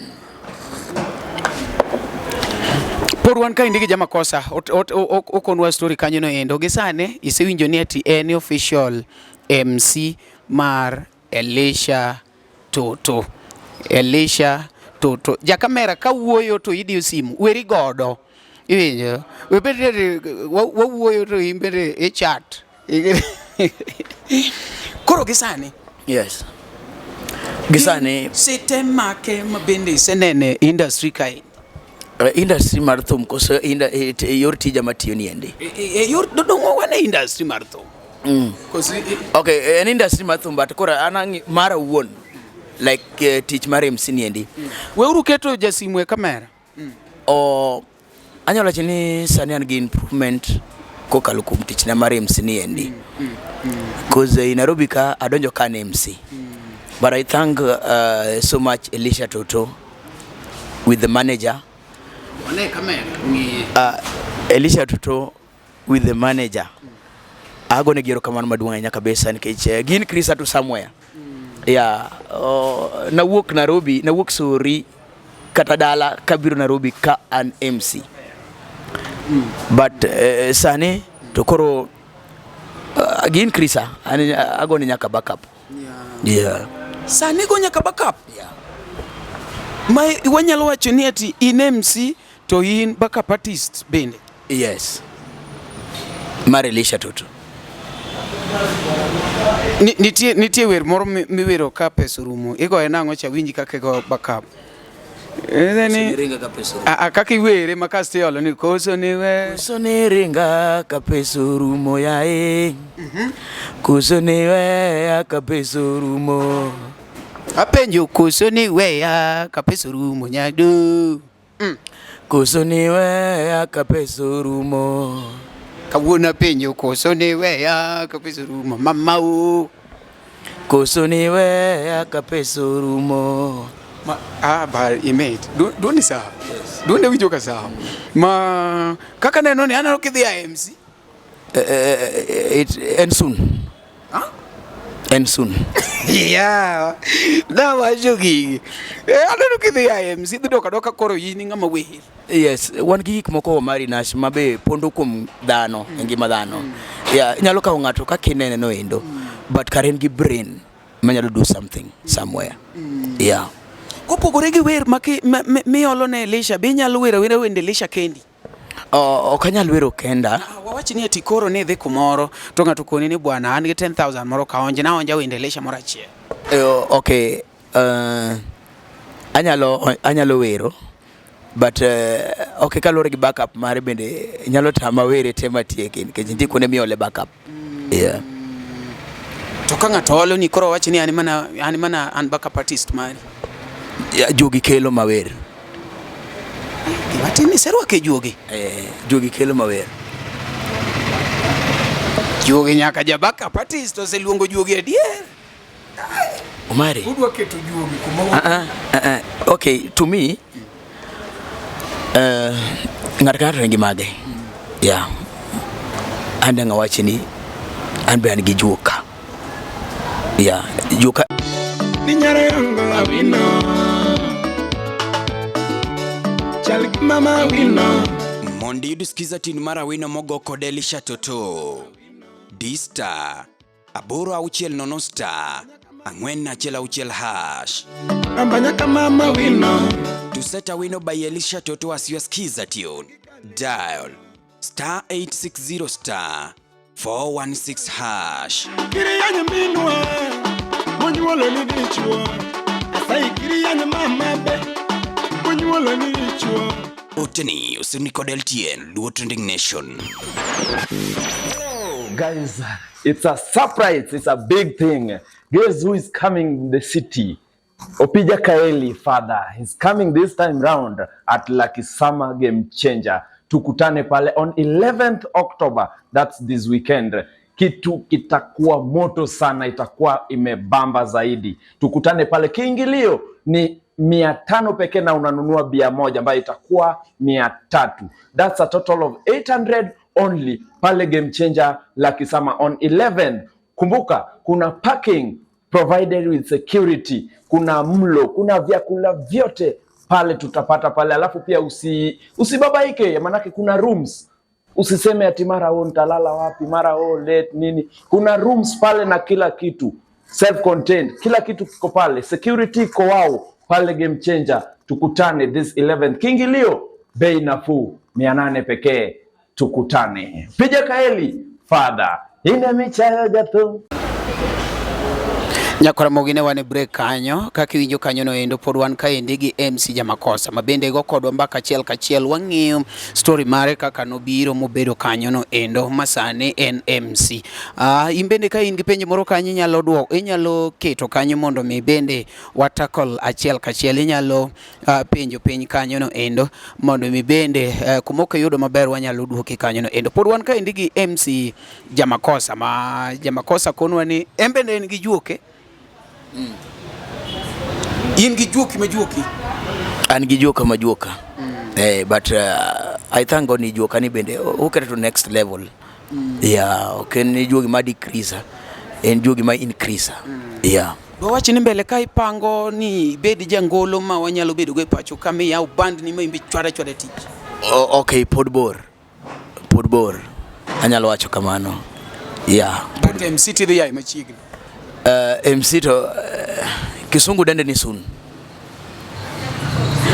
Pod wan kaendi gi jamakosa okonwa story kanyo no endo. Gi sani isewinjo ni ati en official MC mar Elisha Toto. Elisha Toto. Jakamera ka wuoyo to idiyo simu, weri godo. Iwinjo? We bed ni wawuoyo to in bende i chat. Koro gi sani Yes. Gi sani site make ma bende isenene industry kae? Industry mar thum koso yor tija matiyo ni endi? E yor dodong'o wan e industry mar thum. Koso Okay, en industry mar thum, but koro an mara owuon, like tich mar MC ni endi. Weuru keto jasimu e kamera. O anyalo wacho ni sani an gi improvement kokalo kuom tichna mar MC ni endi. Cause in Nairobi ka adonjo ka an MC. But I thank so much Elisha Toto with the manager. Wane kamera ng'iye. Elisha Toto with the manager. Agone gi erokamano maduong' ahinya kabisa nikech gin increase to somewhere. Yeah, nawuok Nairobi, nawuok Sori kata dala kabiro Nairobi ka an MC. But sani to koro gi increase an agone nyaka backup. Yeah. Sani go nyaka backup. Ma wanyalo wacho ni ati in MC to in backup artist bende. Yes. Mar Elisha Toto. Nitie wer moro miwero ka pesa orumo. Igoye nang'o cha winji kaka igo backup. Ni Ringa ka pesa orumo. A kaka iwere ma kasto iolo ni koso ni we. Koso ni ringa ka pesa orumo yae. Koso ni weya ka pesa orumo. Apenjo koso ni weya ka pesa orumo nyado. Koso ni weya ka pesa orumo. Kawuono apenjo koso ni weya ka pesa orumo mama o. Koso ni weya ka pesa orumo. Ma, ba imate. Duondi sawa. Duonde winjo ka sawa. Ma kaka neno ni aneno kidhi a MC. It and soon. Huh? And soon. Yeah. Nawacho gigi. Aneno kidhi a MC dhi dok adoka koro in ng'ama wer. Yes, wan gi gik moko Omari Nash ma be pondo kuom dhano e ngima dhano. Yeah, inyalo kawo ng'ato kaka inene no endo, but kare en gi brain manyalo do something somewhere. Yeah. Kopogore gi wer ma miolo ne Elisha, be inyalo wero awera wende Elisha kendi? Ok anyal wero kenda. Wawach ni ati koro ni idhi kumoro to ng'ato koni ni bwana an gi 10,000 moro ka onj na onja wende Elisha moro achiel. Okay, anyalo wero but okay, kaluwore gi backup mare bende nyalo tama were te matieki nikech nitie kuonde miole backup. Yeah. To ka ng'ato olo ni koro wach ni an mana an mana an backup artist mari. Yeah, juogi kelo mawer. Gima tin ni iserwako e juogi. Juogi kelo mawer. Juogi nyaka ja backup artist oseluongo juogi adier. Omari. Udwa keto juogi kumoro. Okay, to me ng'ato ka ng'ato nigi mage. Yeah. An dang' awach ni an be an gi juoka. Yeah, juoka. Ninyara yango awino Chal gi mama awino Mondo iyud skiza tune mar Awino mogo kod Elisha Toto. D star 860 star 416 hash. Namba nyaka mama wino To set Awino by Elisha Toto as your skiza tune, dial star 860 star 416 hash. Kiri minwa Monyuolo ni dichuo Asai kiri mama be Monyuolo ni dichuo Oteni osirni kod LTN Luo Trending Nation. Guys, it's a surprise. It's a big thing. Guess who is coming in the city? Opija Kaeli, father. He's coming this time round at Lucky Summer Game Changer. Tukutane pale on 11th October. That's this weekend. Kitu kitakuwa moto sana, itakuwa imebamba zaidi. Tukutane pale. Kiingilio ni 500 pekee na unanunua bia moja ambayo itakuwa 300. That's a total of 800 only pale Game Changer Lucky Summer on 11. Kumbuka kuna parking provided with security, kuna mlo, kuna vyakula vyote pale tutapata pale. Alafu pia usibabaike, manake kuna rooms. Usiseme ati mara oh nitalala wapi, mara oh late nini. Kuna rooms pale na kila kitu self contained, kila kitu kiko pale, security iko wao pale Game Changer. Tukutane this 11th. Kiingilio bei nafuu 800 pekee. Tukutane. Pija Kaeli, father. Ine michayo jathum. Nyakora mogine wan e break kanyo kaka iwinjo kanyo no endo pod wan kaendi gi MC Jamakosa ma bende go kodwa mbaka achiel kachiel wang'iyo story mare kaka nobiro mobedo kanyo no endo ma sani en MC. In bende ka in gi penjo moro kanyo inyalo duoko, inyalo keto kanyo mondo mi bende wa tackle achiel kachiel, inyalo penjo piny kanyo no endo mondo mi bende kuma ok iyudo maber wanyalo duoki kanyo no endo. Pod wan kaendi gi MC Jamakosa ma Jamakosa konwa ni en bende en gi juoke. In gi juoki ma juoki? An gi juoka ma juoka. But I thank God ni juoka ni bende okete to next level. Yeah, ok en juogi ma decrease, en juogi ma increase. Yeah. Wawach ni mbele ka ipango ni ibed jangolo ma wanyalo bedo go e pacho ka miyaw band ni ma imbe chwada chwada tich. Okay, pod bor. Pod bor. Anyalo wacho kamano. Yeah. But MC tidhi yae machiegni. MC to kisungu dende ni soon.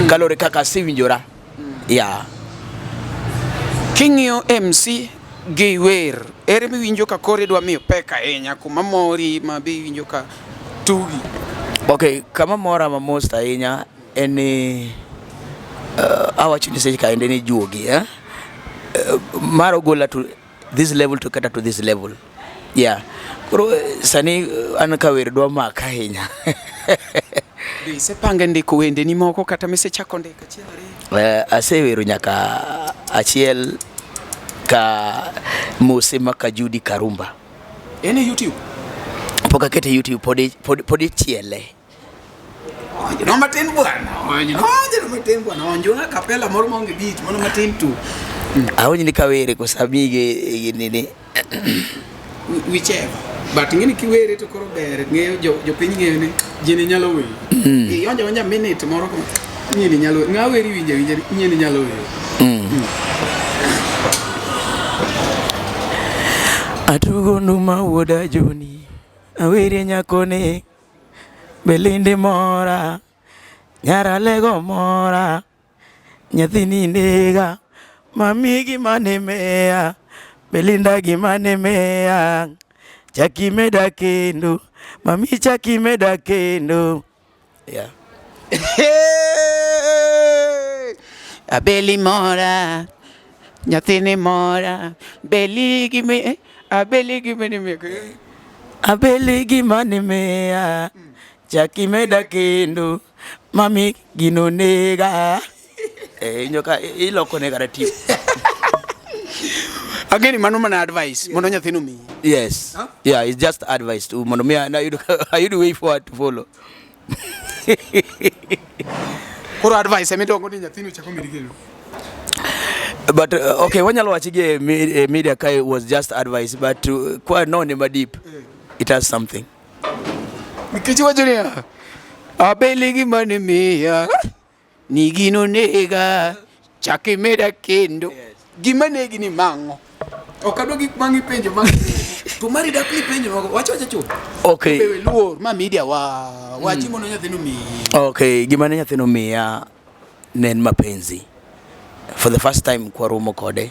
Kalore kaka asewinjora. Yeah. King'iyo MC gi wer, ere miwinjo ka koro idwa miyo pek ahinya kuma mori ma be iwinjo ka tugi? Okay, kama mora ma most ahinya en ni awacho ni seche kaende ni juogi eh? Mar ogola to this level to kata to this level. Yeah. Koro sani an ka wer dwa maka ahinya. Be isepange ndiko wendeni moko kata misechako ndiko achiel ariyo? Asewero nyaka achiel ka Mose maka Judy Karumba. En e YouTube? Pok akete YouTube, pod ichiele. No matin bwana. No matin bwana. Onjo na kapela moro maonge beat, mano matin tu. Awinj ni kawere koso amigi nini. Whichever. But ing'eni kiwere to koro ber, ng'eyo jopiny ng'eyo ni jini nyalo wer. Ionjo onja minute moro kama nyini nyalo wer. Ng'a weri winja winja nyini nyalo wer. Atugo nduma wuoda Joni, awere nyakone, Belinde mora, nyaralego mora, nyathini nega, mami gima ne miya, Belinda gima ne miya, chaki meda kendo, mami chaki meda kendo. Yeah. Abeli mora, nyathini mora, Beli gime, Abeli gima ne miya. Abeli gima ne miya, chaki meda kendo, mami gino nega. Nyoka iloko ne kata tip. Ageni mano mana advice mondo nyathino miyi. Yes. Huh? Yeah, it's just advice to mondo miya na ayud way forward to follow. Koro advice ema idongo ni nyathino chako medi kendo. But okay, wanyalo wacho gi e media kae was just advice, but kwa none ma deep, it has something. Nikech iwacho niya, Abeli gima ne miya, ni gino nega, chak imeda kendo. Gima negi ni mang'o? Ok adwa gik mang' ipenjo ma to mari dak ni penjo moko. Wach wacha chuth. Okay. Bewe luor ma media wa wachi mondo nyathino miyi. Okay, gima ne nyathino miya ne en mapenzi. For the first time kwa romo kode.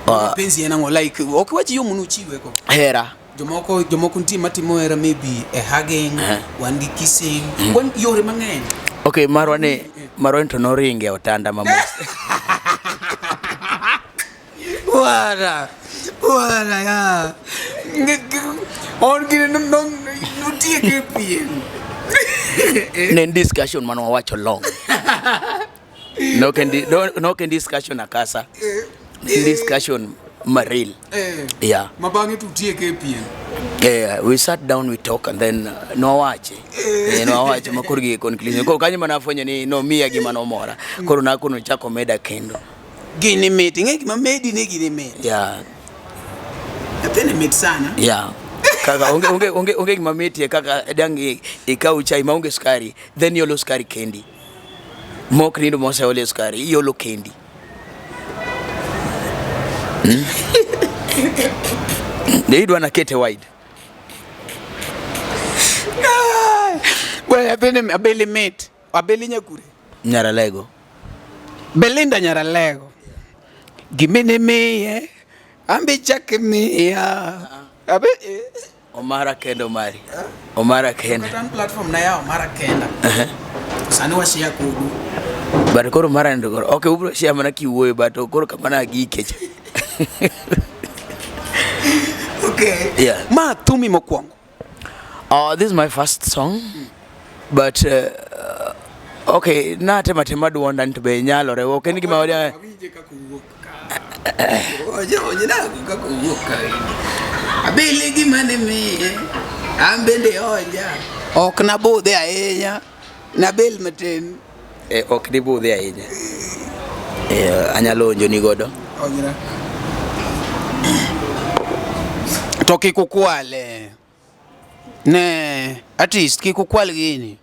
Mapenzi en ang'o? Like ok wach yo monuchiwe ko. Hera. Jomoko nitie matimo hera maybe e hugging, wan gi kissing, wan yore mang'eny. Okay, marwa ni to noringe e otanda ma mos. Wara ya. On gine notieke piem. Ne en discussion mane wawacho long. No en discussion akasa. Ne en discussion maril. Yeah. Ma bang'e to utieke piem. Yeah, we sat down, we talk, and then nowache. Nowache ma koro gi conclusion. Koro kanyo mana afwenyo ni nomiya gima nomora. Koro nakono chako meda kendo. Gini mit, ing'e gima medi ni gini mit. Yeah. Nyathini mit sana. Yeah. Kaka onge gima mitie kaka dang' ikaw chai maonge sukari, then iolo sukari kendi. Mok nindo moseole sukari, iolo kendi. Ne idwa nakete wide. Bwana nyathini Abeli mit. Abeli nyakure. Nyaralego. Belinda Nyaralego. Gimene miye, ambe chak miya. Abe Omara kendo mari. Omara kenda. Kata platform na ya Omara kenda. Sani washare kodu. But koro mara ndo koro. Okay, ubro share mana kiwuoyo but koro kamana gike cha. Okay. Yeah. Ma thumi mokwongo. This is my first song. But okay, natema tema duonda to be nyalore. Ok en gima wadi. Awinje kaka owuok ka. Oje oje nago kaka owuok ka. Abili gima ne miye. An bende onja. Ok nabudhe ahinya. Nabel matin. Ok dibudhe ahinya. Anyalo onjo ni godo. Onjra. To kik ukwale. Ne, artist kik ukwal gini.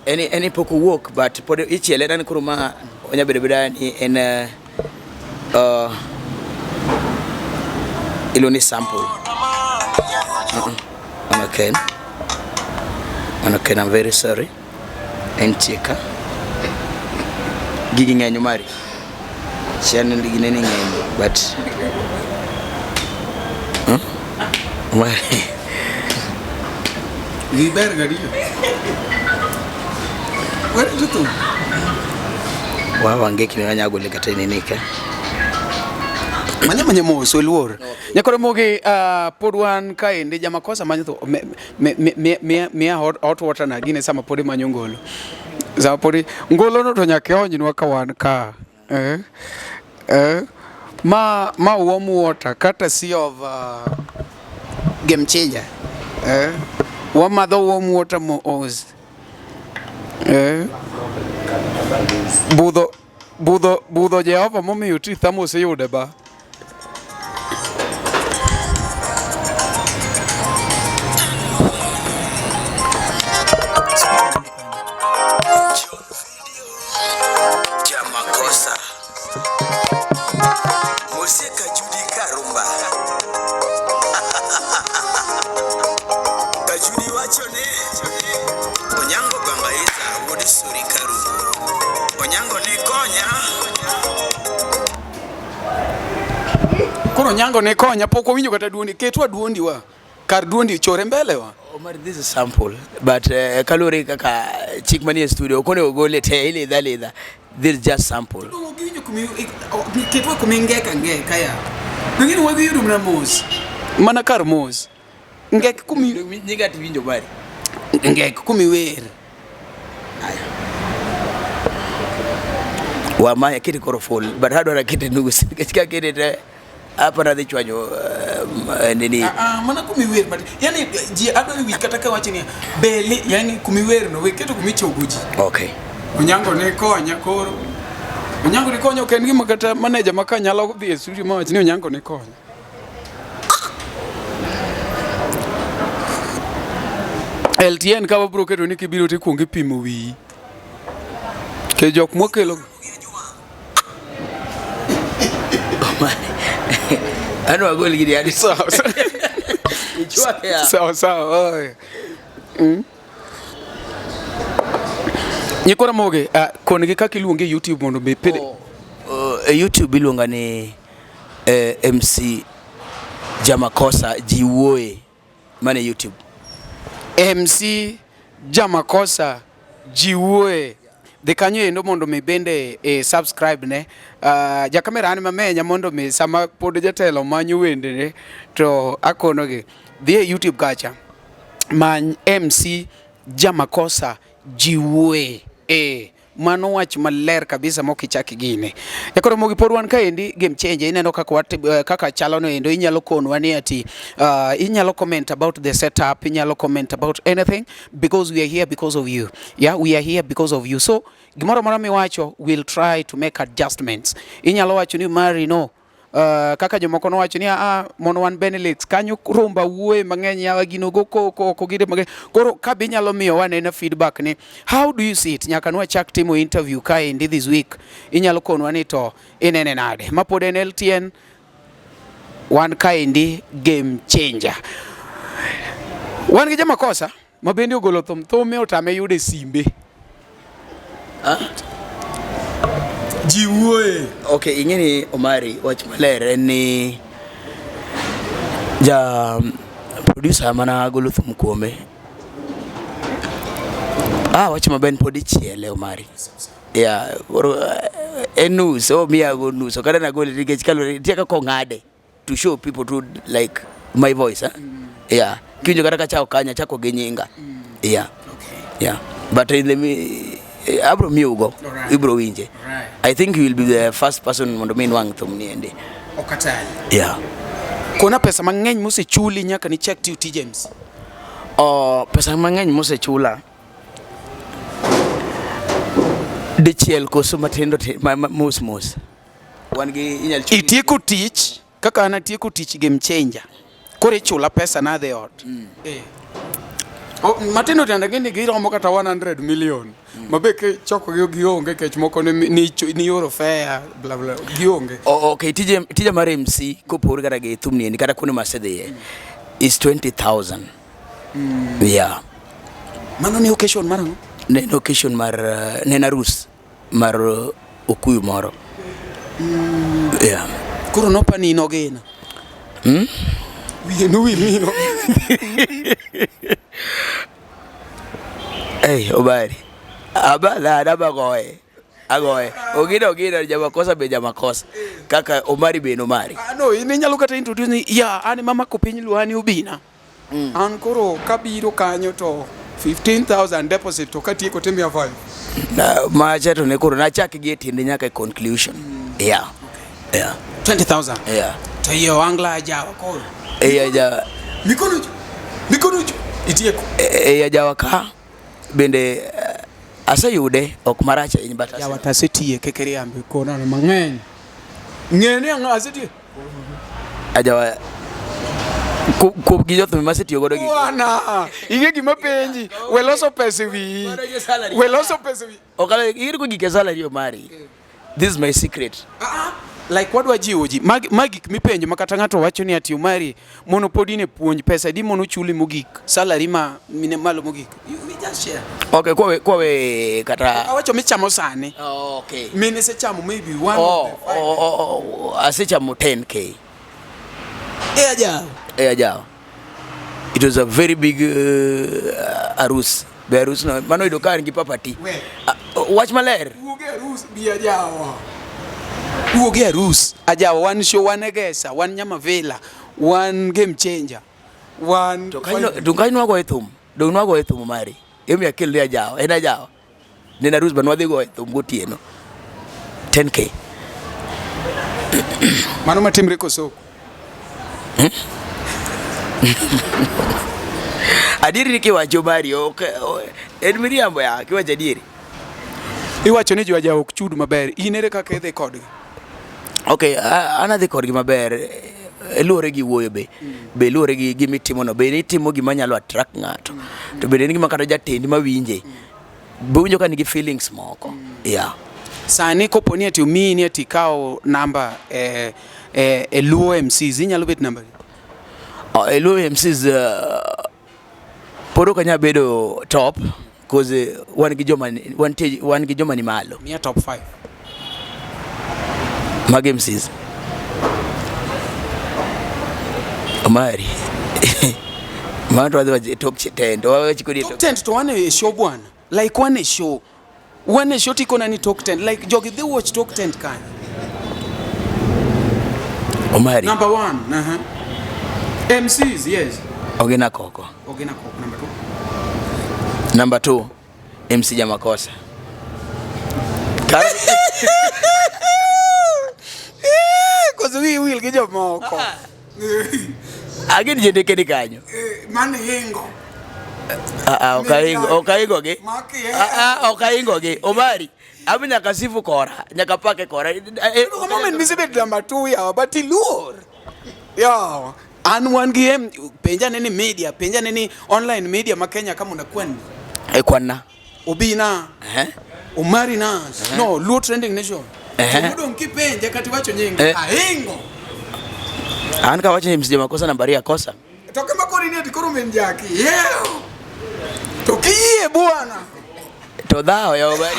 Eni pok owuok but pod ichiele en koro ma onya bedo beda ni en Iluongo ni sample. Mano ken. Mano ken, I'm very sorry. Entie ka. Gigi ng'eny Omari. Channel gine ni ng'eny but huh? Omari. Giber gadiyo. Where is it? Wa wange kine wanya gole kata nini ka. Manya manya mos oluor. Nyakoro mogi pod wan kaendi jamakosa manyo tho miya hot water na gine sama pod imanyo ngolo. Sama pod ngolo no to nyaka ionywa ka wan ka. Ma warm water courtesy of Game Changer. Wamadho warm water mo oz. Budho Jehova momiyo ti thamos iyude ba. Jamakosa. Moseka Judy Karumba. Kajudi wacho ne Onyango Bangaiza wuod Suri Karumba. Onyango ne konya. Koro Onyango ne konya pok owinjo kata duondi. Ketwa duondi wa. Kar duondi chore mbele wa. Omar, this is sample but kaluwore kaka chik manie studio ok onego gole te ilidha lidha. This is just sample. Ketwa kuma ingeka ngeka ya. Pengine wadhi yudo mana mos. Mana kar mos. Ngek kumi nyinga tiwinjo mari. Ngek kumi wer. Wa maya kete koro full but adwaro kete nus nikech ka kete te apa nadhi chwanyo nini. Mana kumi wer but yani ji adwaro wich kata ka wacho ni beli yani kumi wer no we keto kumi chogo ji. Okay. Onyango ne konya koro. Onyango ne konya ok en gima kata manager ma ka nyalo dhi e studio ma wach ni Onyango ne konya. LTN ka wabro keto ni kibiro tikuongo ipimo wiyi. Ke jok mwakelo Ano agol gini hadi sawa sawa sawa. Nyikora moge kon gi kaka iluonge e YouTube mondo be pile. E YouTube iluonga ni MC Jamakosa Jiwuoye mane YouTube. MC Jamakosa Jiwuoye. Dhi kanyo endo mondo mi bende subscribe ne. Jakamera an mamenya mondo mi sama pod jatelo manyo wendene to akonogi. Dhi e YouTube kacha. Many MC Jamakosa Jiwuoye. Mano wach maler kabisa mok ichak gine. Ekoro mogi pod wan kaendi Game Changer ineno kaka kaka chalo no endo inyalo konwa ni ati inyalo comment about the setup, inyalo comment about anything because we are here because of you. Yeah, we are here because of you. So gimoro amora miwacho we'll try to make adjustments. Inyalo wacho ni Mari no kaka jomoko nowacho ni mondo wan Benelux kanyo rumba wuoye mang'eny yawa gino go koko oko gire mang'eny. Koro ka be inyalo miyo wanena feedback ni how do you see it nyaka nwachak timo interview kaendi this week inyalo konwa ni to inene nade ma pod en LTN wan kaendi Game Changer. Wan gi Jamakosa ma bende ogolo thum thume otame yude e simbe. Ji wuoye. Okay, ing'e ni Omari wach maler en ni ja producer mana golo thum kuome. Wach maber pod ichiele Omari. Yeah, koro en nus, omiya go nus, ok adwa nagole nikech kaluwore nitie kaka ong'ade to show people to like my voice. Yeah, kiwinjo kata kachako kanyo achako gi nyinga. Yeah. Yeah. But in the abro miugo, ibro winje. I think you will be the first person mondo mi nwang' thum ni endi. Okatali. Yeah. Kona pesa mang'eny mosechuli nyaka ni check ti James. Pesa mang'eny mosechula dichiel koso matindo mos mos. Wan gi inyal chuli. Itieko tich kaka an atieko tich Game Changer. Koro ichula pesa na adhi ot. Matindo tindo gini giromo kata 100 million. Ma be kichokogi gionge kech moko ni, ni, ni oro fare bla bla gionge. Okay, tije tija mar MC kopogore kata gi thum ni kata kuonde masedhiye is 20,000. Yeah. Mano ne occasion mar ang'o? Ne en occasion mar ne en arus mar okuyu moro. Yeah. Koro nopa ni in Ogina. Wiye nowil ni in Ogina. Hey, Obari. Aba la agoye. Agoye. Ogina Ogina jamakosa be jamakosa. Kaka Omari be en Omari. Ah, no, in inyalo kata introduce ni ya an ema mako piny Luo an Obina. An koro kabiro kanyo to 15,000 deposit to katieko timiya 5. Na macha to ne koro nachak gi e tiende nyaka e conclusion. Yeah. Yeah. 20,000. Yeah. To iye ohangla ajawa koro. E ajawa Mikono juu. Mikono juu. Itieko. E ajawa ka bende aseyude ok marach ahinya but Jawa to asetiye kik iriambi kona mang'eny. Ng'e ni ang'o asetiye. Ajawa kuom gi jothum masetiyo godo gi Bwana, ing'e gima penji, we loso pesa e wiyi. We loso pesa e wiyi. Ok ir ko gike salary Omari. This is my secret. Ah, like wadwa jiwo ji ma gik mipenjo ma kata ng'ato wacho ni ati Omari mono pod in e puonj pesa di mono chuli mogik salary ma mine malo mogik. We just share. Okay, kwawe kata Awacho michamo sani. Oh, okay. Mine isechamo maybe one Oh, of the five. oh, asechamo 10K. Eh, ajawa. E ajawa. It was a very big arus. Be arus no, mano yudo ka an gi papati. We. Wach maler. Wuog e arus bi ajawa. Wuog e arus. Ajawa wan show wan Egesa, wan Nyamavila, wan game changer. Wan To kanyo nwagoye thum. Dong nwagoye thum mari. Emi akel ni ajawa. En ajawa. Ne en arus ba nwadhi goye thum gotieno. 10K. Mano matimre kosoko. Adieri ni kiwacho mari ok en miriambo ya kiwacho adieri. Iwacho ni jo ajawa ok chud maber. In ere kaka idhi kodgi? Okay, an adhi kodgi maber. Luwore gi wuoyo be. Be luwore gi gima itimono. Be itimo gima nyalo attract ng'ato. To bende en gima kata jatendi mawinje. Be winjo ka nigi feelings moko. Yeah. Sani kopo ni ati omiyi ni ati ikaw namba e, e Luo MCs inyalo bet namba adi? Oh, e Luo MCs pod ok anyal bedo top cause wan gi joma wan gi joma ni malo. Miya top 5. Mag MCs. Omari. Mano to wadhi wacho top 10 to wawacho kodi Top 10 to wan e show bwana. Like wan e show. Wan e show tikona ni top 10. Like jogi dhi watch top 10 kanyo. Omari. Number 1. MCs, yes. Ogina Koko. Ogina Koko number 2. Number 2 MC Jamakosa. Koso wi wil gi jomoko. Agin jendeke ni kanyo. Mano ingo. Ok ahingo gi. Ok ahingo gi. Omari, ami nyaka sifu kora, nyaka pake kora. Moment misebet number 2 yawa, but iluor. Yawa. An wan gi M, penja ne ni media, penja ne ni online media ma Kenya kama unakwan. E kwanna. Obina. Omari Nas. No, Luo Trending Nation. Modong kipenja kati wacho nying. Ahingo. An ka wacho ni msije makosa nambari ya kosa. To kama kori ni ati koro min jaki. Yeah. To kiyie bwana. To dhao ya Omari.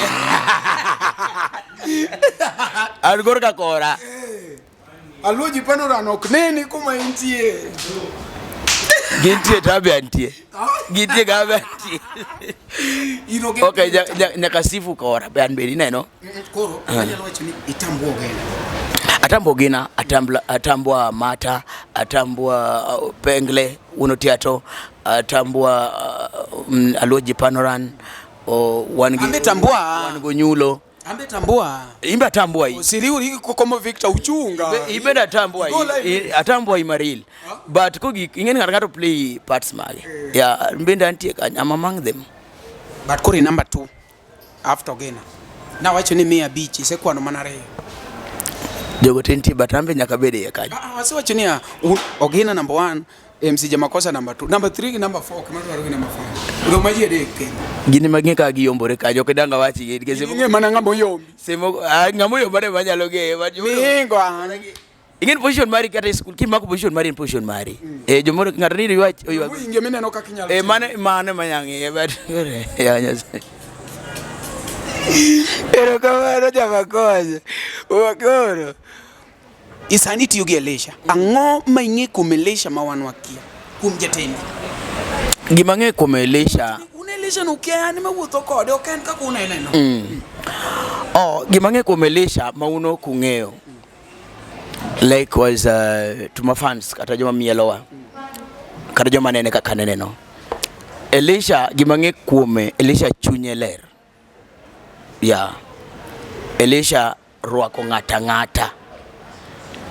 An koro ka kora. Aluoji panorano ok neni kuma intie. Gintie to abe antie. Gintie ga abe antie. Okay, nyaka sifu kora be an bende ineno. Koro anyalo wacho ni itambua Ogena. Atambua Ogena, atambua Mata, atambua Pengle, Uno Tiato, atambua Aluoji Panoran, wan gi Ambe tambua. Wan go Nyulo. Ambe tambua. Imbe atambua hii. Siriuri kokomo Victor Uchunga. Imbe atambua hii. Atambua Imaril. But kogi ingeni ng'ato play parts mage. Yeah, mbende antie kanyo. I'm among them. But koro number 2 after Ogena. Na wacho ni 500 isekwano mana 2. Jogo te nitie but an be nyaka abed e iye kanyo. Ah, wasewacho niya, Ogina number 1, MC Jamakosa number 2, number 3 gi number 4, kama dwaro gi number 5. Odong' ma ji adek kende. Gin ema ging'e kaka giyombore kanyo, ok dang' awachi gi nikech Ing'e mana ng'ama oyombi. Semo ah, ng'ama oyombore ema nyalo ng'eyo. but Mihingo an. Ing'e ni position mari kata e school kimako position mari en position mari. Eh jomoro ng'ato ni ywach oywak. Winjo mineno kaka inyalo. Eh mano mano ema nyalo ng'eyo but ya Nyasaye. Erokamano Jamakosa. Wakoro. Isani tiyo gi Elisha. Ang'o ma ing'e kuom Elisha ma wan wakia? Kuom jatendi. Gima ang'eyo kuom Elisha Un Elisha no ukia an ema wuotho kode, ok en kaka unene no. Oh, gima ang'eyo kuom Elisha ma un ok ung'eyo. Likewise to my fans kata joma mielowa kata joma nene kaka anene no. Elisha gima ang'e kuome, Elisha chunye ler. Yeah. Elisha rwako ng'ata ng'ata.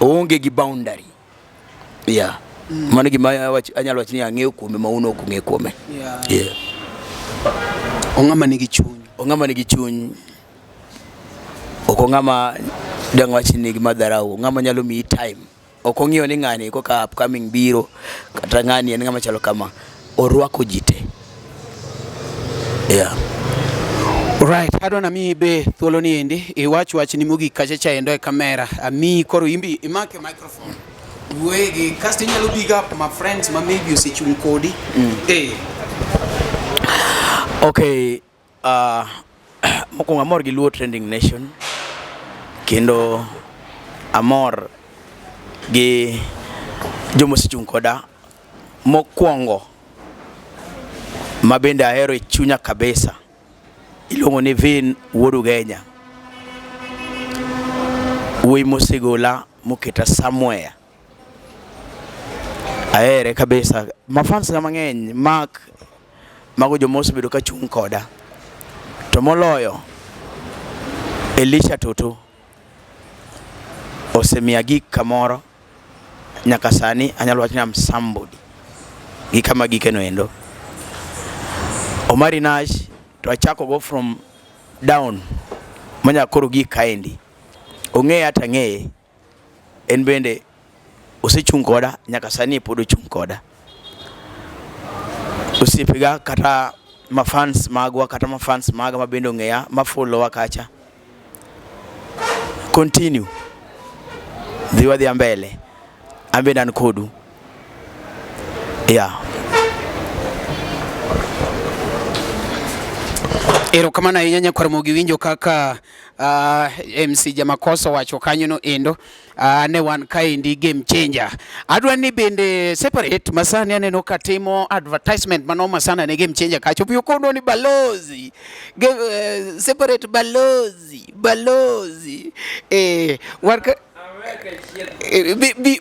Oonge gi boundary. Yeah. Mano gima anyalo wacho ni ang'eyo kuome ma un ok ung'e kuome. Yeah. Yeah. Ong'ama nigi chuny. Ong'ama nigi chuny. Ok ong'ama dang' wach ni nigi madharau. Ong'ama nyalo miyi time. Ok ong'iyo ni ng'ani koka upcoming biro kata ng'ani en ng'ama chalo kama. Orwako ji te. Yeah. Right, adwa namiyi be thuolo ni endi iwach wachni mogik kacha cha endo e kamera. Amiyi koro imbi imake microphone. Wuoye kasto inyalo big up my friends ma maybe osechung' kodi. Eh. Okay, mokwongo amor gi Luo Trending Nation kendo amor gi joma osechung' koda mokwongo ma bende ahero e chunya kabisa iluongo ni Vin Wuod Ugenya, wuoyi mosegola moketa somewhere ahere kabisa mafans ga mang'eny Mark mago joma osebedo ka chung' koda to moloyo Elisha Toto osemiya gik kamoro nyaka sani anyalo wacho ni I'm somebody gi kama gikeno endo. Omari Nash to achako go from down manyaka koro gik kaendi. Ong'eya to ang'eye. En bende osechung' koda nyaka sani pod ochung' koda. Osiepega kata ma fans magwa kata ma fans maga ma bende ong'eya ma follow wa kacha. Continue. Dhi wadhi mbele. An bende an kodu. Yeah. Erokamano ahinya nyakwar Mogi winjo kaka MC Jamakosa owacho kanyo no endo ne wan kaendi game changer. Adwa ni bende separate masani aneno ka timo advertisement manoma sana ne game changer kacho piyo kono ni balozi game, separate balozi balozi wan ka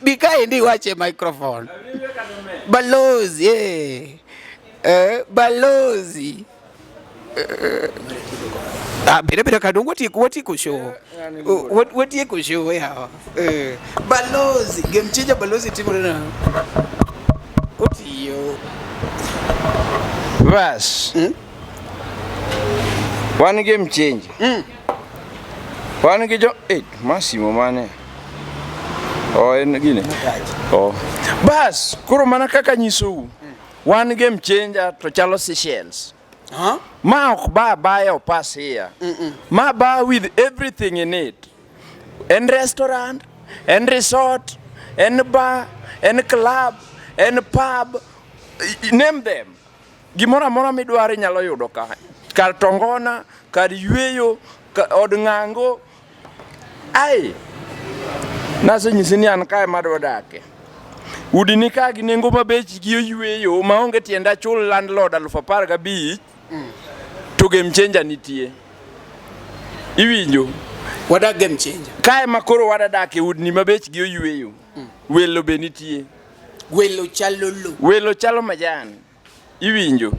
bi kaendi iwache microphone balozi balozi beda beda kadong watieko watieko show watieko show yawa balozi game changer balozi timore na otiyo Bas. Wan game changer. Wan gi jo Massimo mane. Oh, en gine. Oh. Bas, koro mana kaka nyisou. Wan game changer to chalo Seychelles. Huh? Ma ok ba baya opas here. Ma ba with everything in it. En restaurant, en resort, en bar, en club, en pub, name them. Gimoro amora midwaro inyalo yudo ka. Kar tongona, kar yweyo, od ng'ango. Ai, nasenyisi ni an kae madwa dake. Udi ni ka gi nengo ma bechgi oyweyo maonge tiende achul landlord 15,000 to game changer nitie. Iwinjo? Wadak game changer. Kae ma koro wadadak e udni ma bechgi oyweyo. Welo be nitie. Welo chalo lo. Welo chalo majan. Iwinjo?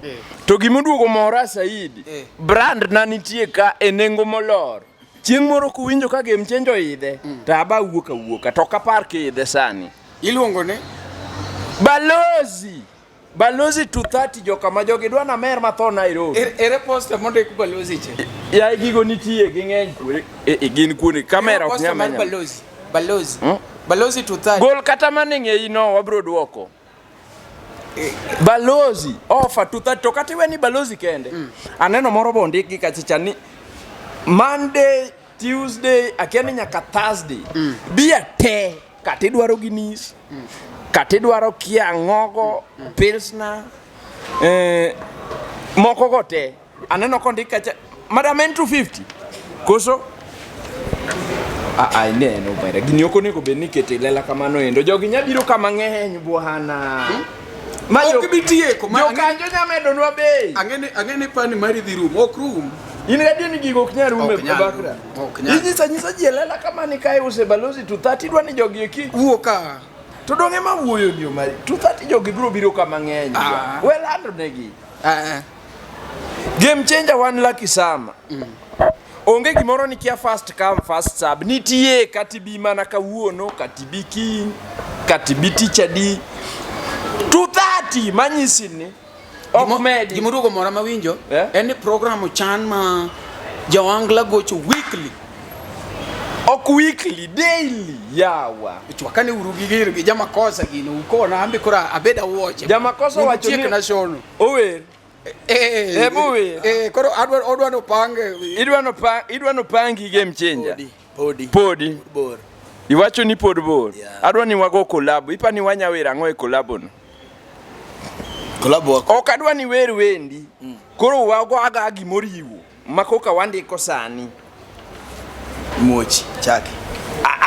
To gimoduogo mora saidi, brand na nitie ka e nengo molor. Chieng' moro kuwinjo ka game changer oidhe, to aba wuok awuoka, to ok apar kiidhe sani. Iluongo ne? Balozi! Balozi 230 joka ma jogi dwa namer matho Nairobi. Ere poster mondik balozi che? Yaye gigo nitie ging'eny kuonde. Gin kuonde kamera ok Poster nyal mar menyo. balozi. Balozi. Balozi 230. Gol kata mana ng'eyi no wabro duoko. Balozi offer 230 to kata iwe ni balozi kende. Aneno moro be ondik gi kacha cha ni Monday, Tuesday, akia ni nyaka Thursday. Bia te kata idwaro Guinness, kata idwaro kia ng'ogo, Pilsner, eh, moko go te. Aneno kondik kacha madam en 250. Koso Ah, ah, ineno bere. Gini ok onego bed ni ikete e lela kamano endo. Jogi nya biro kama ng'eny bwana. Ma Ok bi tieko, ma Jokanjo nya medonwa bei. Ang'e ang'e ni pani mari dhi rumo, ok rum. In gadier ni gigo ok nyal rumo e Ok nyal Bakra. rumo, ok nyal. Inyisa nyisa ji e lela kama ni kae use balozi 230 idwa ni jogi eki. Wuo ka. To donge ma wuoyo ni omari. 230 jogi biro biro kama ng'eny. Ah. We lando negi. Ah, Game changer wan lucky sama. Onge gimoro ni kia first come first serve. Nitie kati bi mana kawuono, kati bi kiny, kati bi tich adi. 230 manyisi ni ok medi. Gimoduogo mora mawinjo Eh? en ni program ochan ma jawangla gocho weekly. Ok weekly, daily yawa. Chwakane uru gi gir gi jamakosa gino ukona ambe kora abed awuoche. Jamakosa Mondo wacho ni- utiekna shono. Ower. Eh, Ebu wer. eh, koro adwa odwa nopange. Idwa no pa, idwa no pangi game changer. Podi. Podi. Podi. Bor. Iwacho ni pod bor. Yeah. Adwa ni wago collab. Ipa ni wanya wer ang'o e collab no? Collab wako. Ok adwa ni wer wendi. Koro wago aga gimoriwo ma koka wandiko sani. Muoch. Chaki.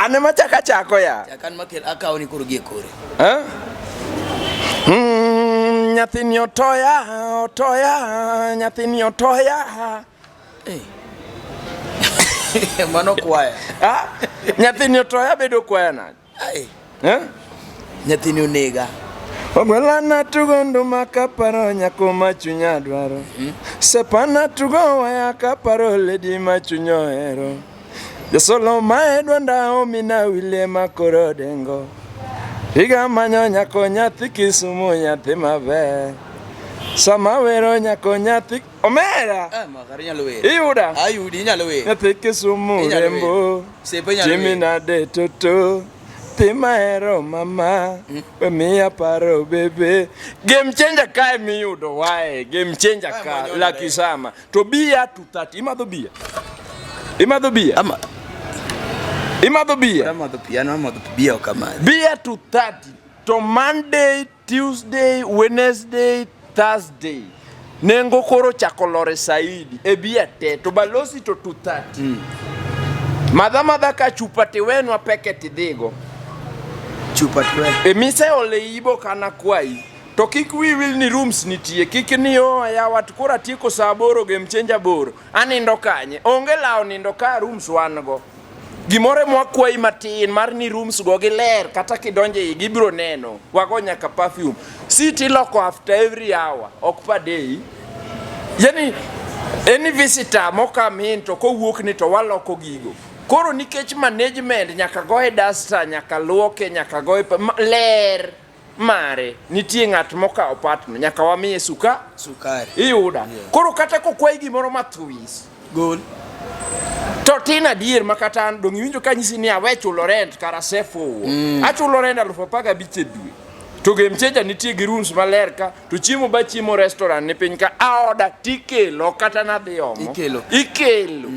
An ema chaka chako ya. Chak an makel akawo ni koro gi e kore. Eh? Nyathini otoya, otoya, nyathini otoya. Mano kwaya. Ah, nyathini otoya bedo kwaya nade? Ai. Eh? Nyathini onega. Ogwelana tugo nduma kaparo nyako ma chunya dwaro. Sepana tugo waya kaparo lady ma chunya ohero. Jasolo ma e dwonda omina wile ma koro dengo. Higa manyo nyako nyathi Kisumu nyathi maber. Sama wero nyako nyathi omera. Ah, makar inyalo wer. Iyuda. Ayudi inyalo wer. Nyathi Kisumu Inyalo wer. rembo. Sepe inyalo Jimmy wer. nade toto. Thi mahero mama. We miya paro bebe. Game changer kae miyudo wae. Game changer Kae ka mwanyonore. Lucky Sama. To bia 230. Imadho bia. Imadho bia. Ama Imadho bia. amadho pi, an amadho pi bia ok amadhi. Bia 230. To Monday, Tuesday, Wednesday, Thursday. Nengo koro chako lore saidi. E bia te. To balozi to 230. Madha madha ka chupa tiwenwa peket idhigo. Chupa twe. E miseole ibo kana kwayi. To kik wi wil ni rooms nitie. Kik ni o yawa to koro atieko saa aboro game changer boro. Anindo kanye? Onge lawo nindo ka rooms wan go. Gimoro mwakwayi matin mar ni rooms go giler kata kidonjo e igi ibiro neno. Wago nyaka perfume. Seat iloko after every hour, ok per day. Yani any visitor mokam in to kowuok ni to waloko gigo. Koro nikech management nyaka goye duster, nyaka luoke, nyaka goye ler mare. Nitie ng'at mokawo partno, nyaka wamiye suka Sukari. iyuda. Koro kata kokwayi gimoro mathwis, Gol. to tin adier ma kata an dong' iwinjo ka nyisi ni awe chulo rent kara asefuwo. Achulo rent 15,000 e dwe. To game changer nitie gi rooms maler ka, to chiemo ba chiemo restaurant ni piny ka, aoda tikelo kata nadhi omo. Ikelo. Ikelo.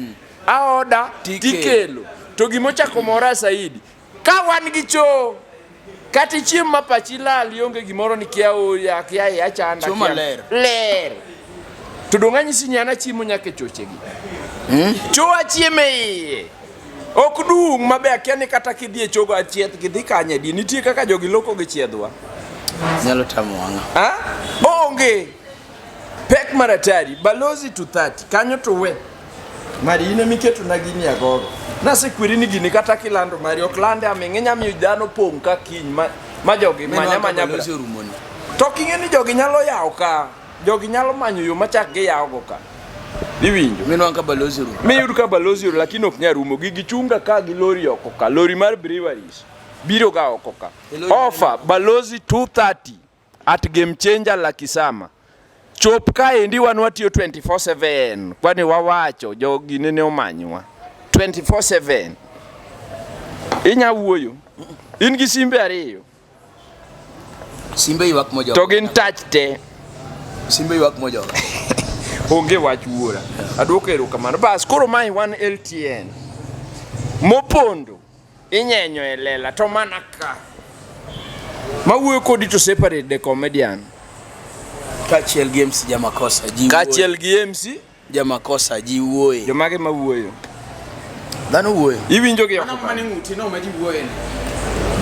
Aoda Tikelo. tikelo. To gimochako mora saidi, ka wan gi choo, kata ichiem ma pachi lal ionge gimoro ni kia oya, kia iya chanda. Choo maler. Ler. To dong' anyisi ni an achiemo nyaka e chochegi. Choo achiemo e iye. Ok dung' mabe akia ni kata kidhi e chogo achieth gidhi kanye di nitie kaka jogi loko gi chiedhwa. Nyalo tamo wang'a. Ha? Onge. Pek maratari, balozi to 30, kanyo to we. Mari in emiketo na gini agogo. Nasekweri ni gini kata kilando mari ok lande aming'a inya miyo dhano pong' ka kiny ma, ma jogi manya manya balozi orumoni. To ok ing'e ni jogi nyalo yawo ka. Jogi nyalo manyo yo machak giyawogo ka. Iwinjo? Minwa ka balozi orumo. Miyud ka balozi orumo lakini ok nyal rumo. Gigi chunga ka gi lori oko ka. Lori mar breweries biro ga oko ka. E lori mane Offer balozi 230 at Game Changer Lakisama. Chop kaendi wan watiyo 24/7 kwani wawacho jogi nene omanywa 24/7. Inya wuoyo. In gi simbe ariyo. Simbe ywak mojogo. To gin touch te. Simbe ywak mojogo. Onge wach wuora. Aduoko erokamano. Bas koro mae wan LTN. Mopondo inyenyo e lela to mana ka. Mawuoyo kodi to separate the comedian. Kaachiel gi MC Jamakosa ji. Kaachiel gi MC Jamakosa ji wuoye. Jomage ma wuoyo? Dhano wuoyo. Iwinjo gi oko. Mane ng'uti no ma ji wuoye ni.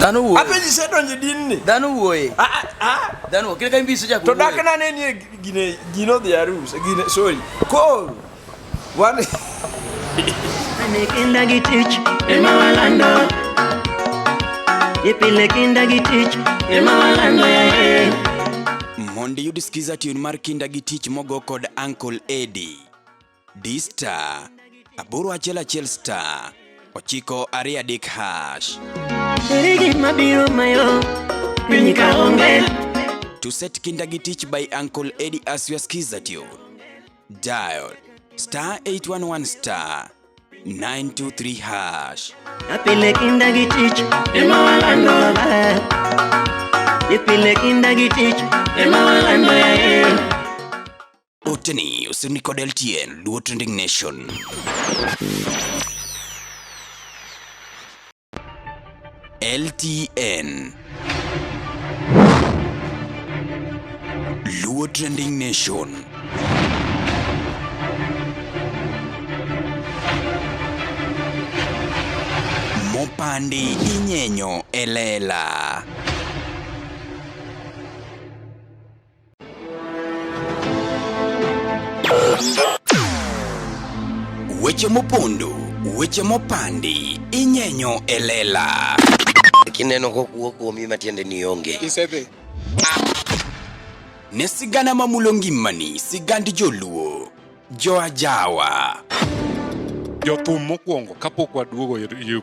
Dhano wuoyo. Apenji isedonjo e din ni. Dhano wuoye. Ah, ah. Dhano wuoyo. Kile ka imbiso chako To dak nane nie gine gino dhi arus, gine sorry. Koro wan Pile kinda gi tich ema walando. Ye pile kinda gi tich ema walando yaye. Mondo iyud skiza tune mar kinda gi tich mogo kod Uncle Eddie. D star 811 star 923 hash. Ere gima biro mayo piny ka onge. To set kinda gi tich by Uncle Eddie as your skiza tune. Dial star 811 star 923 hash. Pile kinda gi tich ema walando. Ye pile kinda gi tich ema walando yaye. Oteni osirni kod LTN Luo Trending Nation. LTN Luo Trending Nation. Mopandi inyenyo e lela. Weche mopondo, weche mopandi, inyenyo e lela. Kineno kokuo kuomi matiende ni onge. Isedhi. Ne sigana mamulo ngimani, sigand joluo, joajawa. Jothum mokwongo kapok waduogo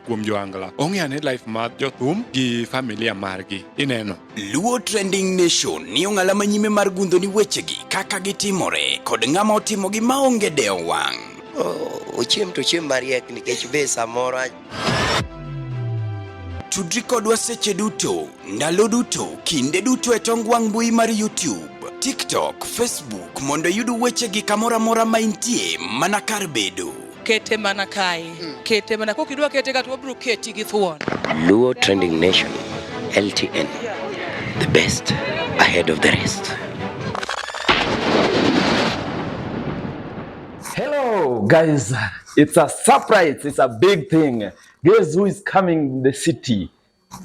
kuom joangla ong'e ane life mar jothum gi familia margi ineno. Luo Trending Nation ni ong'ala manyime mar gundho ni wechegi kaka gitimore kod ng'ama otimogi maonge dewo wang'. Ochiem to ochiem mariek nikech be samoro Tudri kodwa seche duto, ndalo duto, kinde duto e tong wang' mbui mar YouTube, TikTok, Facebook mondo iyud wechegi kamoro amora ma intie mana kar bedo. Kete mana kae. Kete mana kok idwa kete ka to wabiro keti gi thuon. Luo Trending Nation, LTN, the best ahead of the rest. Hello, guys. It's a surprise. It's a big thing. Guess who is coming in the city?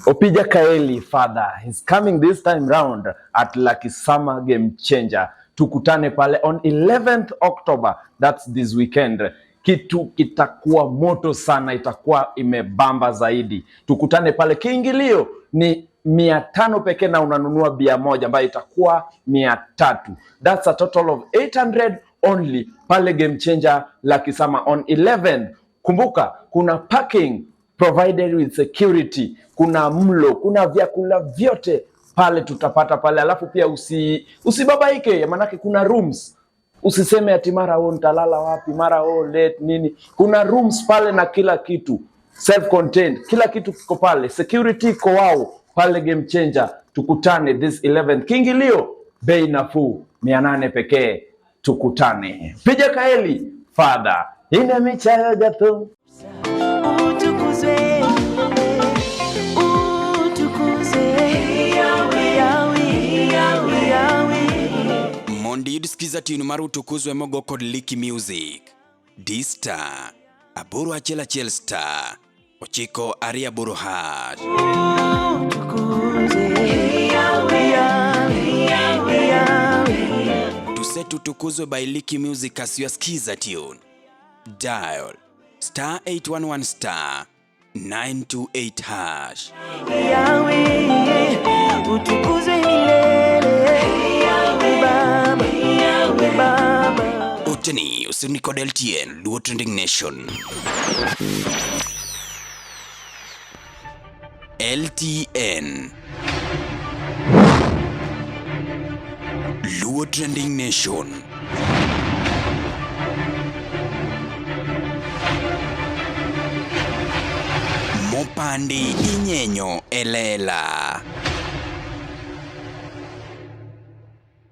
Opija Kaeli, father. He's coming this time round at Lucky Summer Game Changer. Tukutane pale on 11th October. That's this weekend. Kitu kitakuwa moto sana, itakuwa imebamba zaidi. Tukutane pale. Kiingilio ni 500 pekee na unanunua bia moja ambayo itakuwa 300. That's a total of 800 only pale Game Changer Lucky Summer on 11. Kumbuka kuna parking provided with security, kuna mlo, kuna vyakula vyote pale tutapata pale. Alafu pia usibabaike, manake kuna rooms. Usiseme ati mara o nitalala wapi, mara o late nini. Kuna rooms pale na kila kitu self contained, kila kitu kiko pale, security iko wao pale Game Changer. Tukutane this 11th. Kiingilio bei nafuu 800 pekee. Tukutane. Pija Kaeli, father ine michayo jathum. Utukuzwe, utukuzwe, Yahweh, Yahweh, Yahweh. Mondo iyud skiza tune mar utukuzwe mogo kod Licky Music. D star 811 star 928 hash. Utukuzwe, Yahweh, Yahweh, Yahweh. To set utukuzwe by Licky Music as your skiza tune. Dial star 811 star 928 hash. Yahweh, utukuzwe milele. Baba, Baba. Oteni osirni kod LTN Luo Trending Nation. LTN Luo Trending Nation. Mopandi Sandi inyenyo e lela.